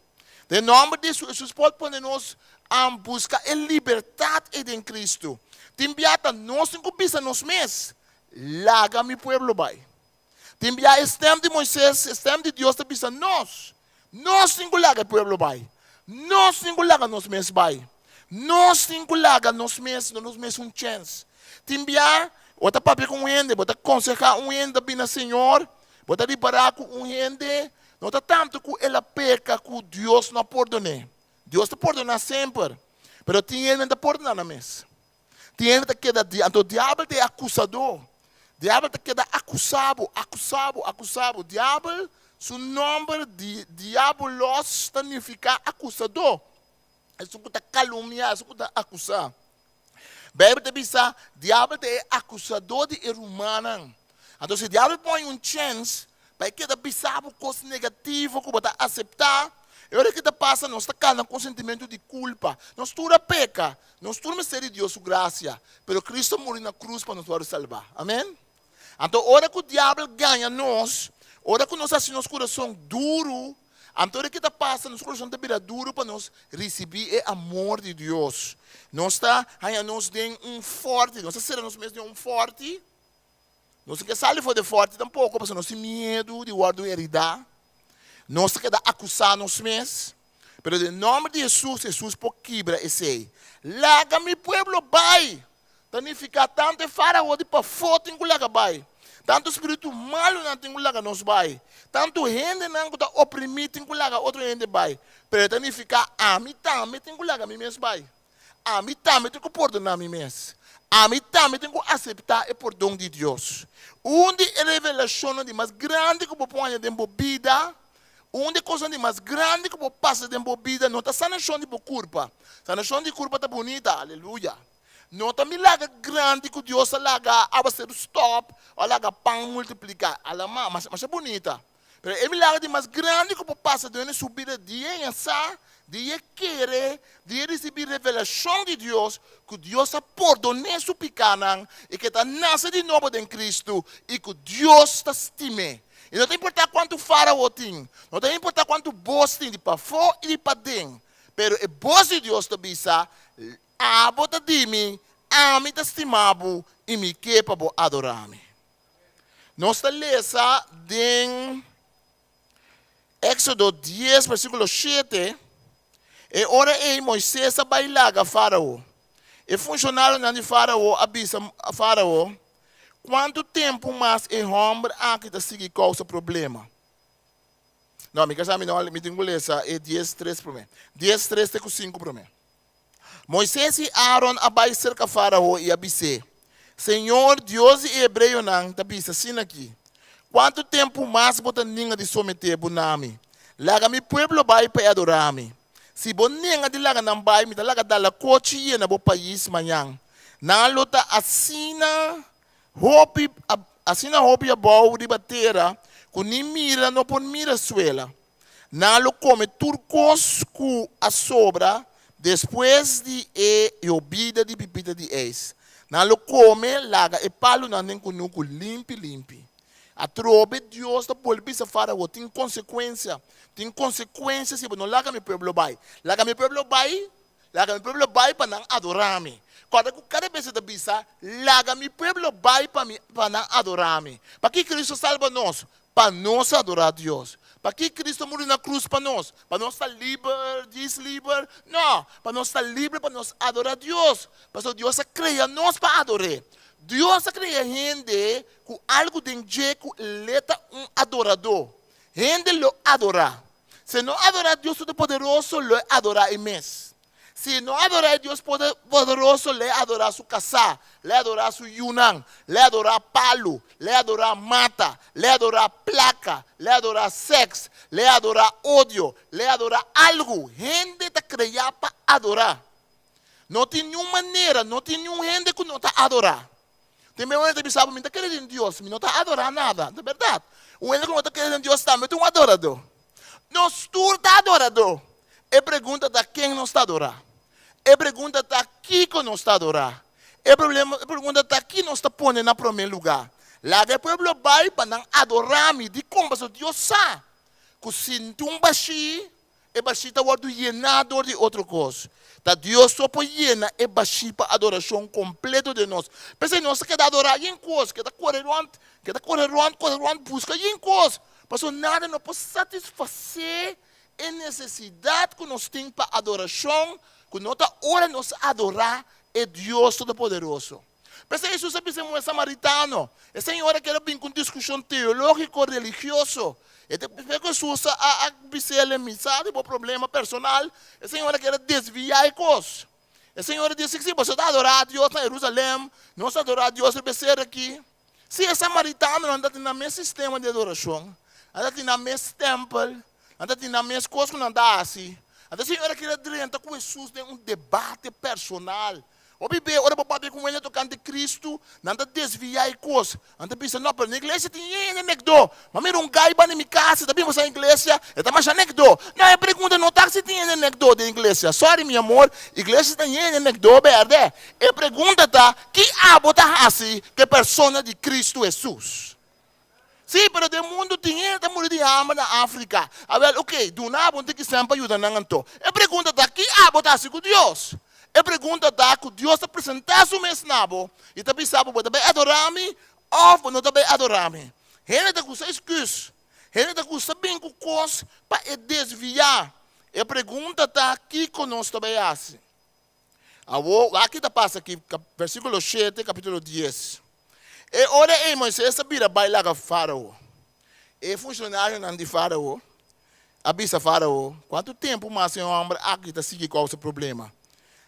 Den nòmber di Hesus, Hesus por pone nos a buska e libertat ei den Kristu. Tin bia ta nos tin ku bisa nos mes, Laga mi pueblo bai. Tin bia e stèm di Moises, e stèm di Dios ta bisa nos. Nos tin ku laga e pueblo bai. Nos tin ku laga nos mes bai. Nos tin ku laga nos mes, duna nos mes un chèns. Tin bia, bo ta papia ku un hende, bo ta konsehá un hende ta bini na Señor, bo ta ripará ku un hende no ta tantu ku el a peka ku Dios no a pordon'é. Dios ta pordoná semper, pero tin hende no ta pordoná nan mes. Tin hende ta keda di, anto diabel ta e akusadó. Diabel ta keda akusá bo, akusá bo, akusá bo. Diabel su nòmber di diabolos ta nifiká akusadó, esun ku ta kalumniá, esun ku ta akusá. Beibel ta bisa, diabel ta e akusadó di e rumannan. Anto si diabel pon un chèns pa e keda bisa bo kos negativo ku bo ta aseptá, e ora ki ta pasa nos ta kana ku un sentimentu di kulpa. Nos tur a peka, nos tur mester di Dios su grasia, pero Kristu a muri na krus pa nos wòrdu salbá. Amèn? Anto ora ku diabel gaña nos, ora ku nos hasi nos kurason duru, anto ora ki ta pasa nos kurason ta bira duru pa nos risibí e amor di Dios. Nos ta haña nos den un fòrti, nos ta sera nos mes den un fòrti. Nos no ke sali for di e fòrti tampoko pasobra nos tin miedu di wòrdu heridá. Nos ta keda akusá nos mes. Pero den nòmber di Hesus, Hesus por kibra esei. Laga mi pueblo bai! Ta nifiká tantu e fárao di pafó tin ku laga bai, tantu spiritu malunan tin ku laga nos bai, tantu hendenan ku ta oprimí tin ku laga otro hende bai. Pero e ta nifiká ami tambe tin ku laga mi mes bai. Ami tambe tin ku pordoná mi mes. Ami tambe tin ku aseptá e pordon di Dios. Un di e revelashonnan di mas grandi ku bo por haña den bo bida, un di e kosnan di mas grandi ku bo pasa den bo bida no ta sanashon di bo kurpa. Sanashon di kurpa ta bunita, aleluya. No ta milager grandi ku Dios a laga awaseru stòp o a laga pan multipliká. Alama, masha bunita. Pero e milager di mas grandi ku por pasa den su bida di e yasa, di e kere, di e risibí revelashon di Dios, ku Dios a pordon'é su pikánan i ku e ta nase di nobo den Kristu i ku Dios ta stim'é. I no ta importá kuantu fárao tin, no ta importá kuantu bos tin di pafó i di paden, pero e bos di Dios ta bisa, Abo ta di mi, ami ta stima bo i mi ke pa bo adorá mi. Nos ta lesa den Éxodo dies versíkulo shete, E ora ei Moises a bai laga Fárao. E funshonarionan di Fárao a bisa Fárao, Kuantu tempu mas e hòmber aki ta sigui kousa problema? No, mi ka sa, mi no, mi tin ku lesa e dies tres promé. Dies tres te ku sinku promé. Moises i Aaron a bai serka Fárao i a bis'é, Señor, Dios di e hebreonan, ta bisa asina aki, Kuantu tempu mas bo ta ninga di someté bo na mi? Laga mi pueblo bai pa e adorá mi. Si bo nenga di laga nan bai, mi ta laga dala kochi yena bo pais mañan. Nan lo ta asina hopi, asina hopi abou riba tera ku ni mira no por mira suela. Nan lo kome tur kos ku a sobra despues di e yobida di pipita di eis. Nan lo kome laga e palunan den kunuku limpi limpi. Atrobe Dios ta bolbe bisa Fárao, Tin konsekuensia, tin konsekuensia si bo no laga mi pueblo bai. Laga mi pueblo bai, laga mi pueblo bai pa nan adorá mi. Kòrda ku kada bes e ta bisa, Laga mi pueblo bai pa mi, pa nan adorá mi. Pakiko Cristo salba nos? Pa nos adorá Dios. Pakiko Cristo a muri na krus pa nos? Pa nos ta liber, djis liber? No, pa nos ta liber pa nos adorá Dios. Pasobra Dios a krea nos pa ador'é. Dios a krea hende ku algu den dje ku l'e ta un adoradó. Hende lo adorá. Si e no adorá Dios Todopoderoso, lo e adorá e mes. Si e no adorá e Dios Poderoso, l'e adorá su kasá, l'e adorá su yunan, l'e adorá palu, l'e adorá mata, l'e adorá plaka, l'e adorá sèks, l'e adorá odio, l'e adorá algu. Hende ta kreá pa adorá. No tin niun manera, no tin niun hende ku no ta adorá. Tin bes un hende ta bisa bo, mi ta kere den Dios, mi no ta adorá nada. Ta bèrdat. Un hende ku no ta kere den Dios tambe ta un adoradó. Nos tur ta adoradó. E pregunta ta ken nos ta adorá. E pregunta ta kiko nos ta adorá. E problema, e pregunta ta ki nos ta pone na promé lugá. Laga e pueblo bai pa nan adorá mi. Dikon? Pasobra Dios sa ku si tin un bashí, E bashí ta wòrdu yená dor di otro kos. Ta Dios so por yena e bashí pa adorashon kompleto den nos. P'esei nos ta keda adorá yen kos, keda kore rònt, keda kore rònt, kore rònt buska yen kos, pasobra nada no por satisfasé E nesesidat ku nos tin pa adorashon, ku no ta ora nos adorá e Dios Todopoderoso. P'esei Hesus a bisa e muhé samaritano, e señora kier a bin ku un diskushon teológiko religioso. E ta p'e ku Hesus a bis'el, Mi sa di bo problema personal. E señora kier a desviá e kos. E señora di, Si, boso ta adorá Dios na Herusalèm, nos ta adorá Dios riba e ser akí. Si e samaritanonan ta tin nan mes sistema di adorashon, nan ta tin nan mes tèmpel, nan ta tin nan mes kos ku nan ta hasi. Anto e señora kier a drenta ku Hesus den un debate personal. Hopi be ora bo papia ku hende tokante Kristu, nan ta desviá e kos. Nan ta bisa, No, pero na iglesia tin hende nekdó. Mi a mira un gai banda mi kas, e ta bin boso na iglesia, e ta masha nekdó. No, e pregunta no ta si tin hende nekdó den iglesia. Sorry mi amor, iglesia ta yen hende nekdó bèrdè. E pregunta ta, ki abo ta hasi ku e persona di Kristu Hesus? Sí, pero den mundu tin hende ta muri di hamber na Afrika. Awèl, oké, duna abo un tiki sèn pa yuda nan anto. E pregunta ta, ki abo ta hasi ku Dios? E pregunta ta ku Dios ta presentá su mes na bo i ta bisa bo, bo ta bai adorá mi òf bo no ta bai adorá mi? Hende ta gusta esküs. Hende ta gusta bin ku kos pa e desviá. E pregunta ta, kiko nos ta bai hasi? Awor, wak ki ta pasa aki, versíkulo shete, kapítulo dies. E ora ei Moises a bira bai laga Fárao. E funshonarionan di Fárao a bisa Fárao, Kuantu tempu mas e hòmber aki ta sigui kousa problema?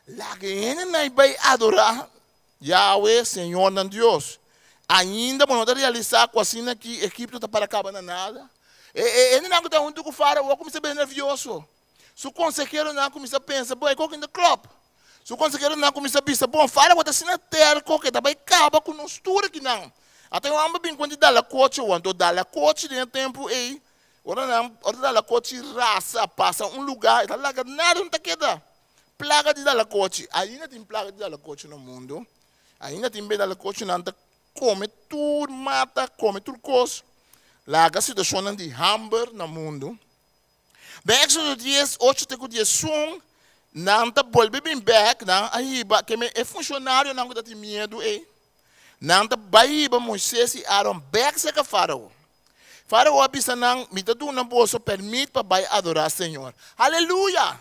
Laga e hendenan bai adorá Yahweh, Señor nan Dios. Ainda bo no ta realisá ku asina aki Egipto ta para kaba na nada? E hendenan ku ta huntu ku Fárao a kuminsá bira nervioso. Su konseheronan a kuminsá pensa, Bon, e kos aki no ta klòp. Su konseheronan a kuminsá bisa, Bon, Fárao ta asina tèrko ku e ta bai kaba ku nos tur akinan. Ata e hòmber bin kuenta di dalakochi awor. Anto dalakochi den e tempu ei, ora nan ora ta dalakochi rasa pasa un lugá, e ta laga nada no ta keda. Plaga di dalakochi. Ainda tin plaga di dalakochi na mundu. Ainda tin be dalakochinan ta kome tur mata, kome tur kos. Laga situashonnan di hamber na mundu. Den Éxodo dies, ocho te ku diesun, nan ta bolbe bin bèk, nan a hiba, ke men e funshonarionan ku ta tin miedu ei, nan ta bai hiba Moises i Aaron bèk serka Fárao. Fárao a bisa nan, Mi ta duna boso pèrmit pa bai adorá señor. Aleluya!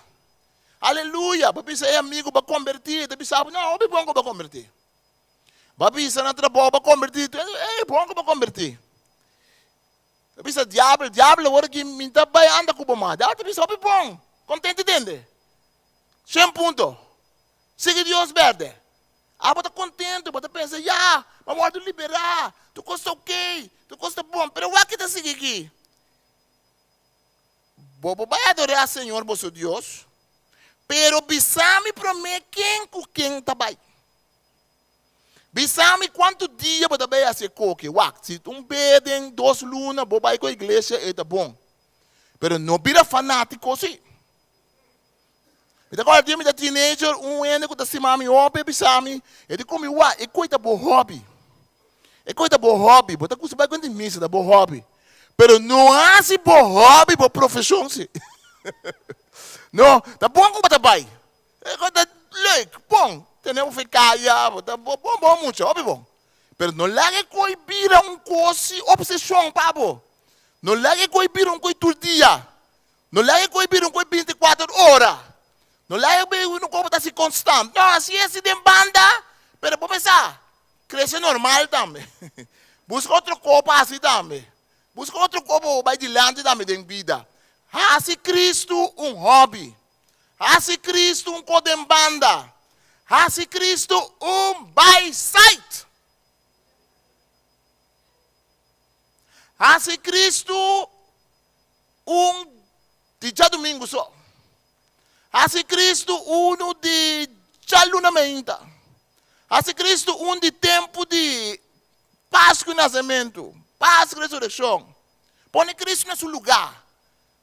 Aleluya! Bo bisa e amigu bo a kombertí, e ta bisa bo, No, hopi bon ku bo a kombertí. Bo a bisa na trabou bo a kombertí, e bon ku bo a kombertí. Ta bisa diabel, diabel awor aki mi ta bai anda ku bo mas. Diabel ta bisa hopi bon, kontenti tende. Shen punto. Sigui Dios berde. Abo ta kontento, bo ta pensa, ya, mi a wòrdu liberá, tur kos ta okey, tur kos ta bon. Pero wak ki ta sigui aki. Bo por bai adorá Señor boso Dios, pero bisa mi promé ken ku ken ta bai. Bisa mi kuantu dia bo ta bai hasi e koke. Wak, si un be den dos luna bo bai ku e iglesia e ta bon. Pero no bira fanátiko si. Mi ta kòrda dia mi ta teenager un hende ku ta stima mi hopi a bisa mi, e di ku mi, wak, e koi ta bo hòbi. E koi ta bo hòbi. Bo ta gusta bai ku hende misa, ta bo hòbi. Pero no hasi bo hòbi bo profeshon si. No, ta bon ku bo ta bai. E kos ta leuk, bon, tene bo fe kaya, bo ta bon bon mucha, hopi bon. Pero no laga e koi bira un kos di obseshon pa bo. No laga e koi bira un koi tur dia. No laga e koi bira un koi binti kuater ora. No laga e bira un koi bo ta hasi konstant. No, hasi esi den banda, pero bo mester krese normal tambe. Buska otro kos pa hasi tambe. Buska otro kos pa bo bai dilanti tambe den bida. Hasi Kristu un hòbi. Hasi Kristu un ko den banda. Hasi Kristu un by site. Hasi Kristu un di djadumingu so. Hasi Kristu unu di djaluna meinta. Hasi Kristu un di tempu di Pasku i Nasementu, Pasku i Resurekshon. Pone Kristu na su lugá.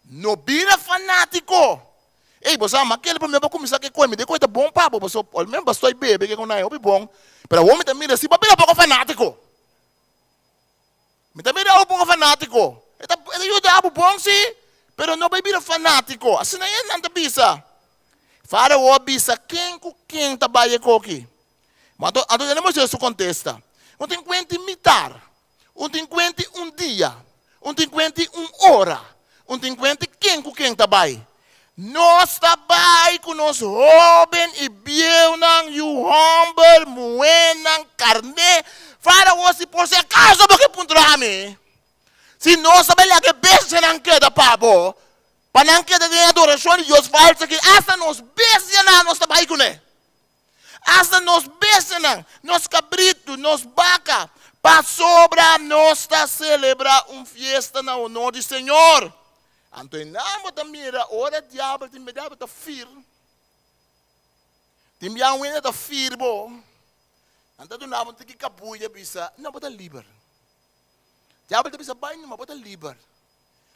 No bira fanátiko. Ey, bo sa, ma kende promé bo kuminsá ke koe, mi di koe ta bon pa bo, pasobra al menos bastoi bebe ke konai hopi bon, pero awor mi ta mira si bo a bira poko fanátiko. Mi ta mira awor poko fanátiko. E ta, e ta yuda bo bon sí, pero no bai bira fanátiko. Asina e nan ta bisa. Fárao a bisa, Ken ku ken ta bai e koki? Ma anto, anto tende Moisés su kontesta, Un tin kuenti mitar. Un tin kuenti un dia, un tin kuenti un ora, Un tin kuenta ken ku ken ta bai. Nos ta bai ku nos hóben i bieunan, yu hòmber, muhénan, karné. Fárao, si por si akaso bo ke puntra mi, si nos ta bai laga e bestianan keda pa bo, pa nan keda den adorashon di dios falsu aki, asta nos bestianan nos ta bai kuné. Asta nos bestianan, nos kabritu, nos baka, pasobra nos ta selebrá un fiesta na honor di Señor. Anto e nan bo ta mira ora diabel tin diabel ta fir. Tin bia un hende ta fir bo, nan ta duna bo un tiki kabuya bisa, no bo ta liber. Diabel ta bisa bai numa bo ta liber.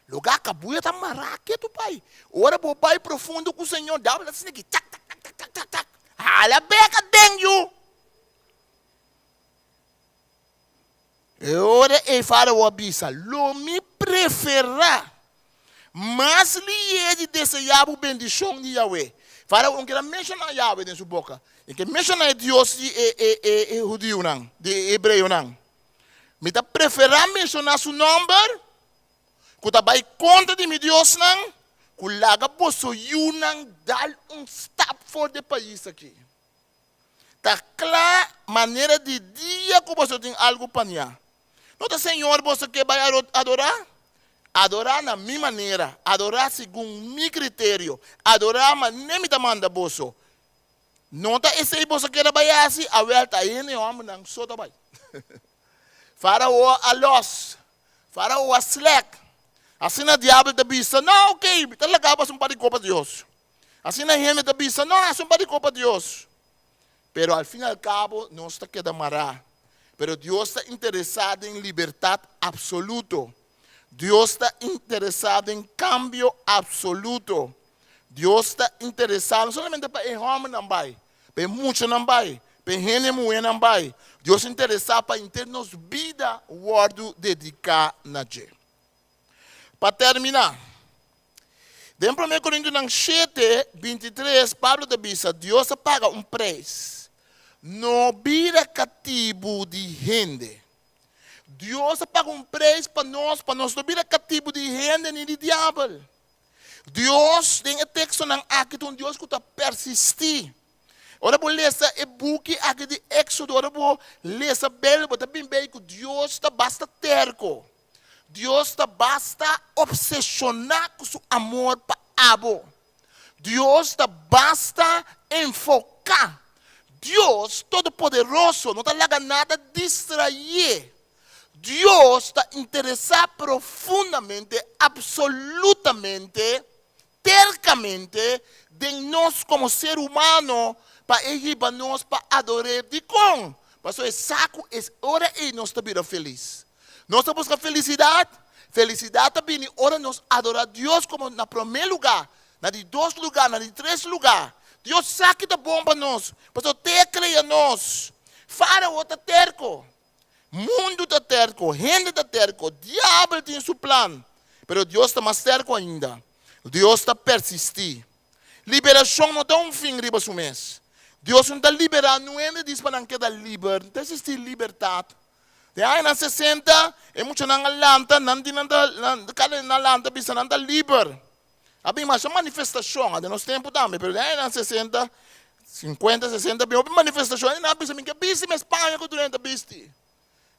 Lugá kabuya ta mará ketu bai. Ora bo bai profundo ku Señor, diabel ta sinti tak tak tak tak tak tak tak. Hala bek aden yu. E ora ei Fárao a bisa, Lo mi preferá mas lié di deseá bo bendishon di Yahweh. Fárao no keda menshoná Yahweh den su boka. E ke menshoná e Dios di e hudiunan, di e hebreonan. Mi ta preferá menshoná su nòmber ku ta bai kontra di mi diosnan, ku laga boso yunan dal un stap for di e pais akí. Ta kla manera di dia ku boso tin algu paniá. No ta Señor boso ke bai adorá? Adorá na mi manera, adorá segun mi kriterio, adorá manera mi ta manda boso. No ta esei boso keda bai hasi? Awel ta hende hòmbernan so ta bai. Fárao a lòs. Fárao a slèk. Asina diabel ta bisa, No, okey, mi ta laga bo hasi un par di kos pa Dios. Asina hende ta bisa, No, hasi un par di kos pa Dios. Pero al fin al kabo nos ta keda mará. Pero Dios ta interesá den libertat apsoluto. Dios ta interesá den kambio apsoluto. Dios ta interesá no solamente pa e hòmbernan bai, pa e muchanan bai, pa e hende muhénan bai. Dios ta interesá pa henter nos bida wòrdu dediká na dje. Pa terminá, den Promé Korintionan shete, 23, Pablo ta bisa, Dios a paga un preis. No bira katibu di hende. Dios a paga un preis pa nos, pa nos no bira katibu di hende ni di diabel. Dios den e tekstonan aki ta un Dios ku ta persistí. Ora bo lesa e buki aki di Éksodo, ora bo lesa Beibel, bo ta bin bei ku Dios ta basta terko. Dios ta basta opseshoná ku su amor pa abo. Dios ta basta enfoká. Dios Todopoderoso no ta laga nada distraié. Dios ta interesá profundamente, absolutamente, terkamente den nos komo ser humano pa e hiba nos pa ador'é. Dikon? Pasobra e sa ku es ora ei nos ta bira felis. Nos ta buska felisidat? Felisidat ta bini ora nos adorá Dios komo na promé lugá, na di dos lugá, na di tres lugá. Dios sa ki ta bon pa nos, pasobra te a krea nos. Fárao ta terko. Mundu ta terko, hende ta terko, diabel tin su plan, pero Dios ta mas terko ainda. Dios ta persistí. Liberashon no ta un fin riba su mes. Dios no ta liberá niun hende dis pa nan keda liber. No ta eksistí libertat. Den añanan sesenta, e muchanan a lanta, nan di nan ta, kada nan lanta bisa nan ta liber. A bin masha manifestashon, den nos tempu tambe, pero den añanan sesenta, sinkuenta, sesenta, bin hopi manifestashon, i nan a bisa, mi ke bisti mes paña ku tur hende ta bisti.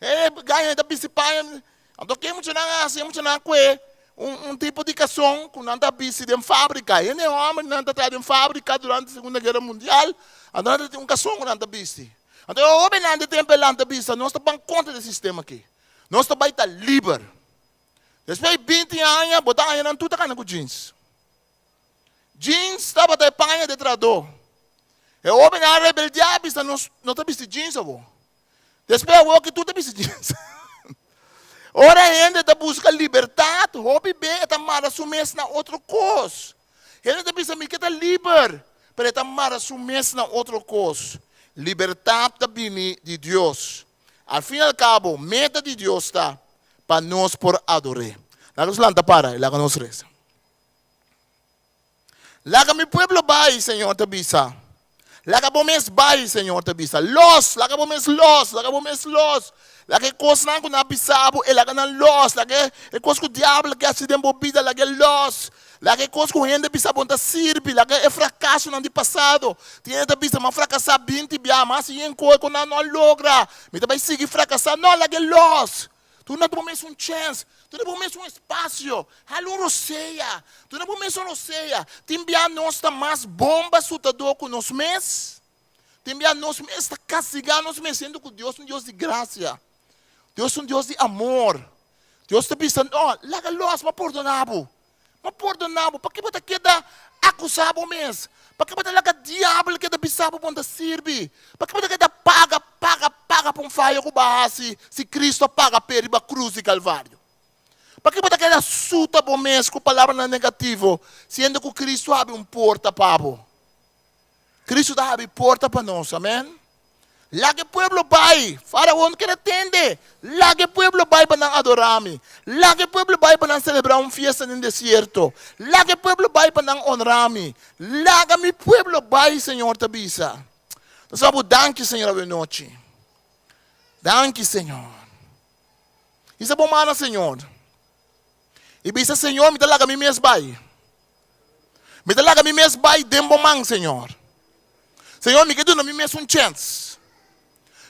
E gaña ta bisti paña. Anto ke muchanan a hasi? E muchanan a kue un un tipo di kason ku nan ta bisti den fábrika. Hende hòmbernan ta traha den fábrika durante Segunda Guera Mundial, anto nan ta tin un kason ku nan ta bisti. Anto e hóbennan di tempu elan ta bisa, nos ta ban kontra di e sistema aki. Nos ta bai ta liber. Despues di binti aña bo ta haña nan tur ta kana ku jeans. Jeans tabata e paña di e trahadó. E hóbennan a rebeldiá a bisa nos no ta bisti jeans awor. Despues awor ki tur ta bisti jeans. Ora hende ta buska libertat, hopi be e ta mara su mes na otro kos. Hende ta bisa mi ke ta liber, pero e ta mara su mes na otro kos. Libertat ta bini di Dios. Al fin al kabo, meta di Dios ta pa nos por ador'é. Laga nos lanta para i laga nos resa. Laga mi pueblo bai, Señor ta bisa. Laga bo mes bai, Señor ta bisa. Los, laga bo mes los, laga bo mes los. Laga e kosnan ku nan a bisa bo, e laga nan los. Laga e kos ku diabel ke hasi den bo bida, laga e los. Laga e kos ku hende bisa bo no ta sirbi, laga e frakasonan di pasado. Tin hende ta bisa, Mi a frakasá binti bia, mi a hasi yen kos ku nan no a logra. Mi ta bai sigui frakasá. No, laga e los. Duna bo mes un chèns, duna bo mes un espasio, hala un rosea, duna bo mes un rosea. Tin bia nos ta mas bon basutadó ku nos mes. Tin bia nos mes ta kastigá nos mes, siendo ku Dios ta un Dios di grasia, Dios ta un Dios di amor. Dios ta bisa, No, laga lòs, mi a pordoná bo. Mi a pordoná bo. Pakiko bo ta keda akusá bo mes? Pakiko bo ta laga diabel keda bisa bo bo no ta sirbi? Pakiko bo ta keda paga, paga, paga pa un fayo ku bo a hasi si Kristu a paga p'e riba krus di Kalvario? Pakiko bo ta keda suta bo mes ku palabranan negativo siendo ku Kristu a habri un porta pa bo? Kristu ta habri porta pa nos, amen. Laga e pueblo bai. Faraon keda tende. Laga e pueblo bai pa nan adorá mi. Laga e pueblo bai pa nan selebrá un fiesta den desierto. Laga e pueblo bai pa nan onrá mi. Laga mi pueblo bai, Señor ta bisa. Nos ta bo danki, Señor, awe nochi. Danki, Señor. Hisa bo mana, Señor. I bisa, Señor, mi ta laga mi mes bai. Mi ta laga mi mes bai den bo man, Señor. Señor, mi ke duna mi mes un chèns.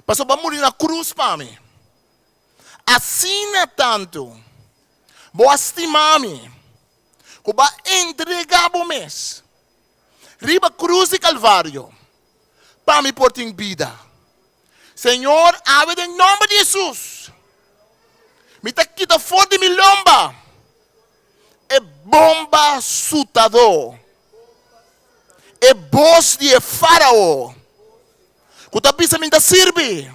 Pasobra bo a muri na krus pa mi. Asina tantu bo a stima mi ku bo a entregá bo mes riba krus di Kalvario pa mi por tin bida. Señor, awe den nomber di Hesus, mi ta kita for di mi lomba e bomba sutadó, e bos di e Fárao ku ta bisa mi ta sirbi,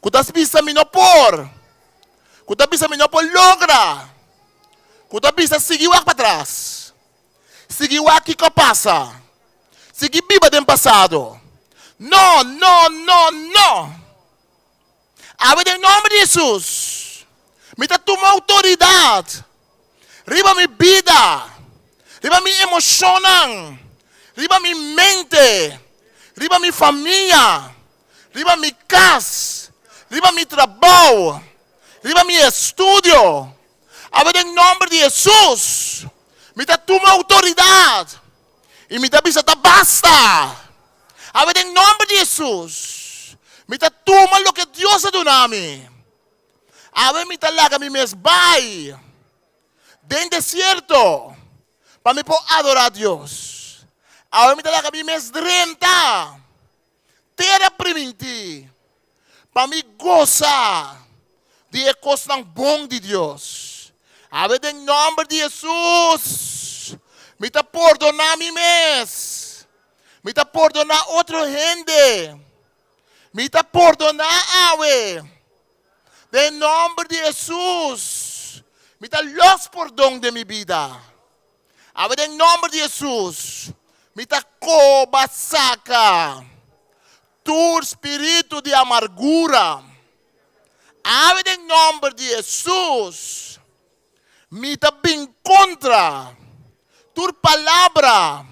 ku ta bisa mi no por, ku ta bisa mi no por logra, ku ta bisa sigui wak patras, sigui wak kiko a pasa, sigui biba den pasado. No, no, no, no! Awe den nomber di Hesus, mi ta tuma outoridat riba mi bida, riba mi emoshonnan, riba mi mente, riba mi famia, riba mi kas, riba mi trabou, riba mi estudio. Awe den nomber di Hesus, mi ta tuma outoridat i mi ta bisa ta basta. Awe den nomber di Hesus, mi ta tuma loke Dios a duna mi. Awe mi ta laga mi mes bai den desierto pa mi por adorá Dios. Awe mi ta laga mi mes drenta tera primintí pa mi gosa di e kosnan bon di Dios. Awe den nomber di Hesus, mi ta pordoná mi mes. Mi ta pordoná otro hende. Mi ta pordoná awe. Den nomber di Hesus, mi ta los pordon den mi bida. Awe den nomber di Hesus, mi ta koba saka tur spiritu di amargura. Awe den nomber di Hesus, Mi ta bin kontra tur palabra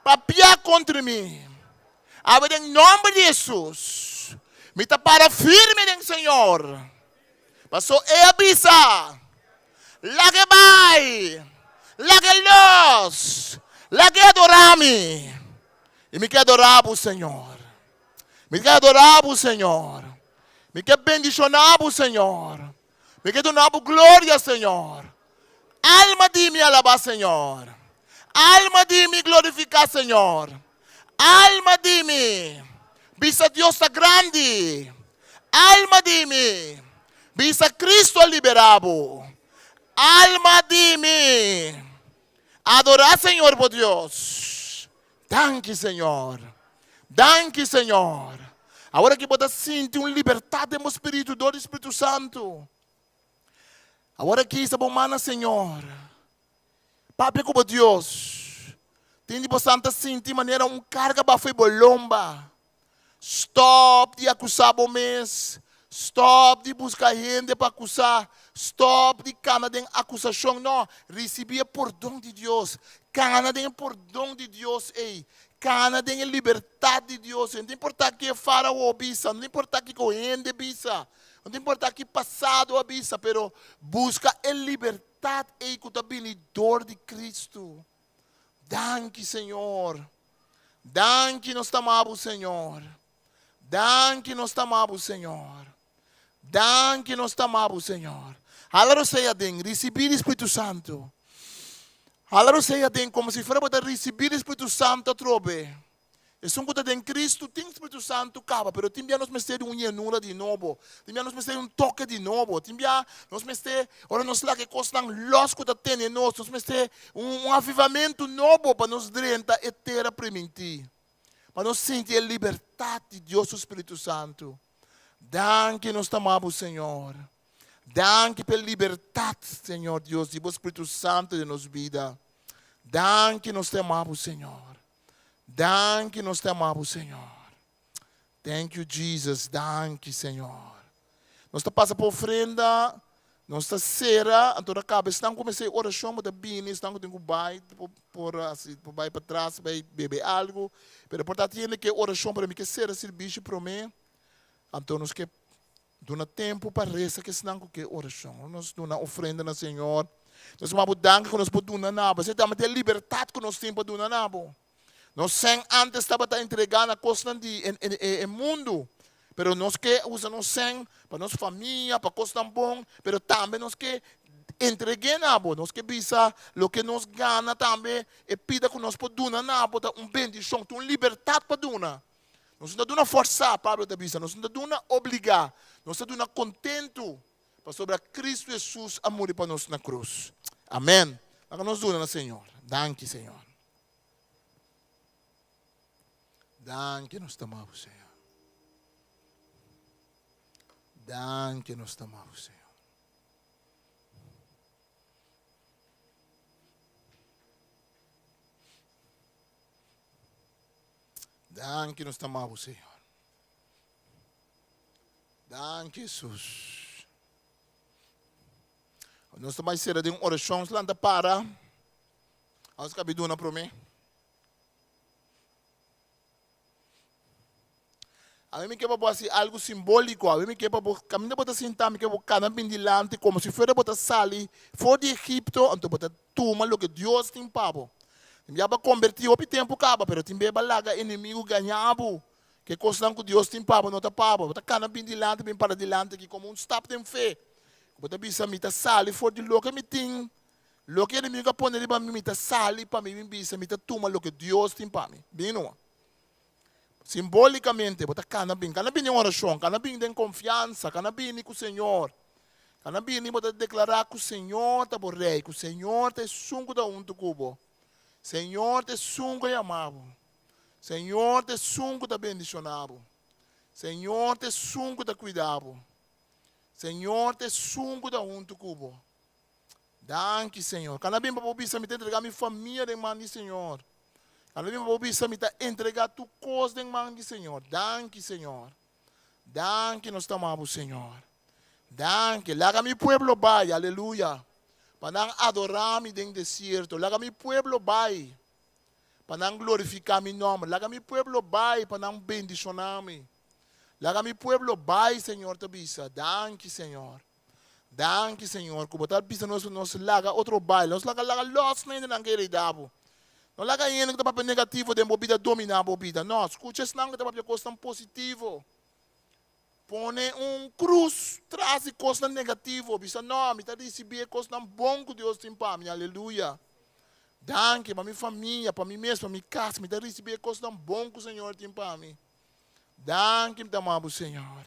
papiá kontra mi. Awe den nòmber di Hesus, mi ta para firme den Señor. Paso E a bisa, Lag'e bai, lag'e los, lag'e adorá mi. I mi ke adorá bo, Señor. Mi ke adorá bo, Señor. Mi ke bendishoná bo, Señor. Mi ke duna bo gloria, Señor. Alma di mi alabá Señor. Alma di mi glorifiká Señor. Alma di mi bisa Dios ta grandi. Alma di mi bisa Cristo a liberá bo. Alma di mi adorá Señor bo Dios. Danki Señor. Danki Señor. Awor aki bo ta sinti un libertad den bo spiritu dor di Spiritu Santu. Awor aki sa bo mana Señor. Papia ku bo Dios. Tin di bo san ta sinti manera un karga bafo e bo lomba. Stop di akusá bo mes. Stop di buska hende pa akusá. Stop di kana den akusashon. No, risibí e pordon di Dios. Kana den e pordon di Dios ei. Kana den e libertat di Dios. No ta importá ke Fárao bisa, no ta importá kiko hende bisa, no ta importá ki pasado a bisa, pero buska e libertat ei ku ta bini dor di Kristu. Danki, Señor. Danki, nos ta ama bo, Señor. Danki, nos ta ama bo, Señor. Danki, nos ta ama bo, Señor. Hala rosea aden, risibí di Spiritu Santu. Hala rosea aden komo si fuera bo ta risibí di Spiritu Santu atrobe. Esun ku ta den Kristu tin Spiritu Santu kaba, pero tin bia nos mester di un yenura di nobo, tin bia nos mester di un toke di nobo, tin bia nos mester, ora nos laga e kosnan lòs ku ta tene nos, nos mester un avivamentu nobo pa nos drenta e tera primintí, pa nos sinti e libertat di Dios su Spiritu Santu. Danki nos ta ama bo Señor. Danki pa e libertat, Señor Dios, di bo Spiritu Santu den nos bida. Danki nos ta ama bo Señor. Danki nos ta ama bo Señor. Thank you Jesus, danki Señor. Nos ta pasa pa ofrenda, nos ta sera, anto ta kaba esnan ku mester orashon bo ta bini, esnan ku tin ku bai por hasi por bai patras bai bebe algu, pero por ta hende ke orashon pero mi ke sera sirbishi prome, anto nos ke Duna tempu pa resa ku esnan ku ke orashon. Ora nos duna ofrenda na Señor, nos ta bo danki ku nos por duna na bo. Esei tambe ta e libertat ku nos tin pa duna na bo. Nos sèn ántes tabata entregá na kosnan di e mundu, pero nos ke usa nos sèn pa nos famia, pa kosnan bon, pero tambe nos ke entreg'é na bo. Nos ke bisa loke nos gana tambe, e pida ku nos por duna na bo ta un bendishon, ta un libertat pa duna. Nos no ta duna forsá, Pablo ta bisa, nos no ta duna obligá, nos ta duna kontentu, pasobra Kristu Hesus a muri pa nos na krus. Amèn. Laga nos duna na Señor. Danki, Señor. Danki nos ta ama bo, Señor. Danki nos ta ama bo, Señor. Danki nos ta ama bo Señor. Danki Jesus. Nos ta bai sera den orashon, lanta para. Nos kabi duna promé. A mi ke pa bo hasi algu simbóliko, a mi ke pa bo kaminda bo ta sinta, mi ke bo kana bin dilanti komo si fuera bo ta sali for di Egipto, anto bo ta tuma loke Dios tin pa bo. Tin bia bo a kombertí hopi tempu kaba, pero tin bia bo a laga enemigu gaña bo ku e kosnan ku Dios tin pa bo no ta pa bo. Bo ta kana bin dilanti, bin para dilanti aki komo un stap den fe, ku bo ta bisa, Mi ta sali for di loke mi tin, loke enemigu a pone riba mi, mi ta sali pa mi bin bisa, mi ta tuma loke Dios tin pa mi. Bin numa. Simbolikamente, bo ta kana bin. Kana bini den orashon, kana bini den konfiansa, kana bini ku Señor. Kana bini bo ta deklará ku Señor ta bo Rei, ku Señor ta esun ku ta huntu ku bo. Señor ta esun ku a yama bo. Señor ta esun ku ta bendishoná bo. Señor ta esun ku ta kuida bo. Señor ta esun ku ta huntu ku bo. Danki, Señor. Kana bin pa bo bisa mi ta entregá mi famia den man di Señor. Kana bin pa bo bisa mi ta entregá tur kos den man di Señor. Danki, Señor. Danki, nos ta ama bo, Señor. Danki. Laga mi pueblo bai, aleluya, pa nan adorá mi den desierto. Laga mi pueblo bai, pa nan glorifiká mi nòmber. Laga mi pueblo bai, pa nan bendishoná mi. Laga mi pueblo bai, Señor ta bisa. Danki, Señor. Danki Señor ku bo ta bisa nos pa nos laga otro bai. Nos laga laga lòs na hendenan ku herida bo. No laga hende ku ta papia negativo den bo bida dominá bo bida. No, skucha esnan ku ta papia kosnan positivo. Pone un krus tras di kosnan negativo. Bisa, No, mi ta risibí e kosnan bon ku Dios tin pa mi. Aleluya. Danki pa mi famia, pa mi mes, pa mi kas. Mi ta risibí e kosnan bon ku Señor tin pa mi. Danki mi ta ama bo, Señor.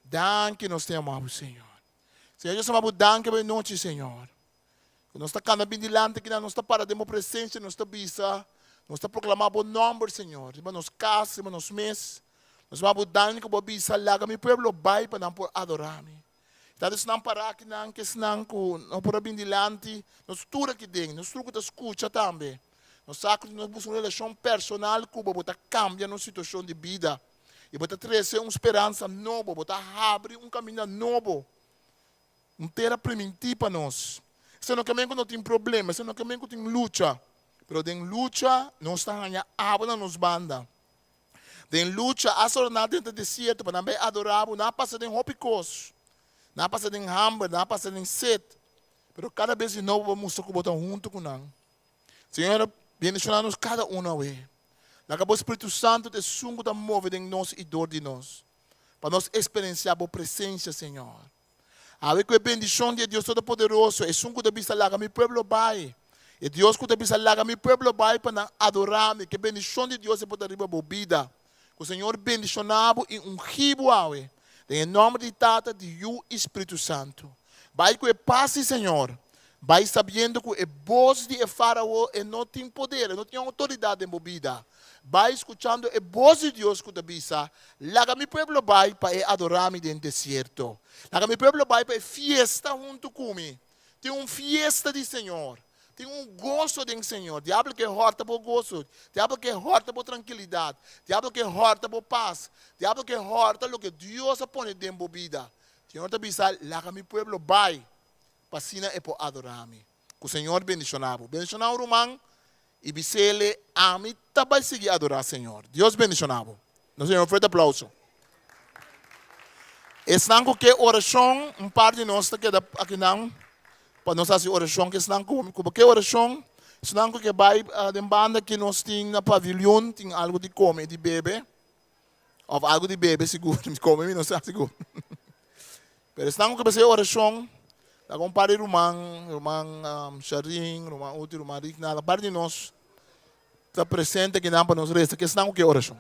Danki nos te ama bo, Señor. Señor, nos ama bo danki pa e nochi, Señor. Ku nos ta kanda bin dilanti kinan, nos ta para den bo presensia, nos ta bisa, nos ta proklamá bo nòmber, Señor, riba nos kas, riba nos mes. Nos ama bo danki ku bo a bisa, Laga mi pueblo bai pa nan por adorá mi. Tantu esnan pará akinan ku esnan ku no por a bin dilanti, nos tur aki den, nos tur ku ta skucha tambe. Nos sa ku si nos buska un relashon personal ku bo, bo ta kambia nos situashon di bida. I bo ta trese un speransa nobo, bo ta habri un kaminda nobo, un tera primintí pa nos. Esei no ke men ku no tin problema, esei no ke men ku tin lucha. Pero den lucha nos ta haña abo na nos banda. Den lucha, asta ora nan a drenta desierto pa nan bai adorá bo, nan a pasa den hopi kos. Nan a pasa den hamber, nan a pasa den set. Pero kada bes di nobo bo a mustra ku bo ta huntu ku nan. Señor, bendishoná nos kada uno awe. Laga bo Spiritu Santu ta esun ku ta move den nos i dor di nos, pa nos eksperensiá bo presensia, Señor. Awe ku e bendishon di e Dios Todopoderoso, esun ku ta bisa laga mi pueblo bai, e Dios ku ta bisa laga mi pueblo bai pa nan adorá mi, ku e bendishon di Dios e por ta riba bo bida. Ku Señor bendishoná bo i ungí bo awe, den e nòmber di Tata, di Yu i Spiritu Santu. Bai ku e pas di Señor. Bai sabiendo ku e bos di e Fárao e no tin poder, e no tin outoridat den bo bida. Bai skuchando e bos di Dios ku ta bisa, Laga mi pueblo bai pa e adorá mi den desierto. Laga mi pueblo bai pa e fiesta huntu ku mi. Tin un fiesta di Señor. Tin un goso den Señor. Diabel ke hòrta bo goso. Diabel ke hòrta bo trankilidat. Diabel ke hòrta bo pas. Diabel ke hòrta loke Dios a pone den bo bida. Señor ta bisa, Laga mi pueblo bai pa asina e por adorá mi. Ku Señor bendishoná bo. Bendishoná un ruman i bis'ele, Ami ta bai sigui adorá Señor. Dios bendishoná bo. Nos Señor un fuerte aplauso. Esnan ku ke orashon, un par di nos ta keda akinan pa nos hasi orashon ku esnan ku ku bo ke orashon. Esnan ku ke bai den banda ki nos tin na paviljoen tin algu di kome i di bebe. Of algu di bebe sigur, kome mi no sa sigur. Pero esnan ku ke hasi orashon, laga un par di ruman, ruman Sharin, ruman Uti, ruman Rigna, un par di nos ta presente akinan pa nos resa. Ke esnan ku ke orashon?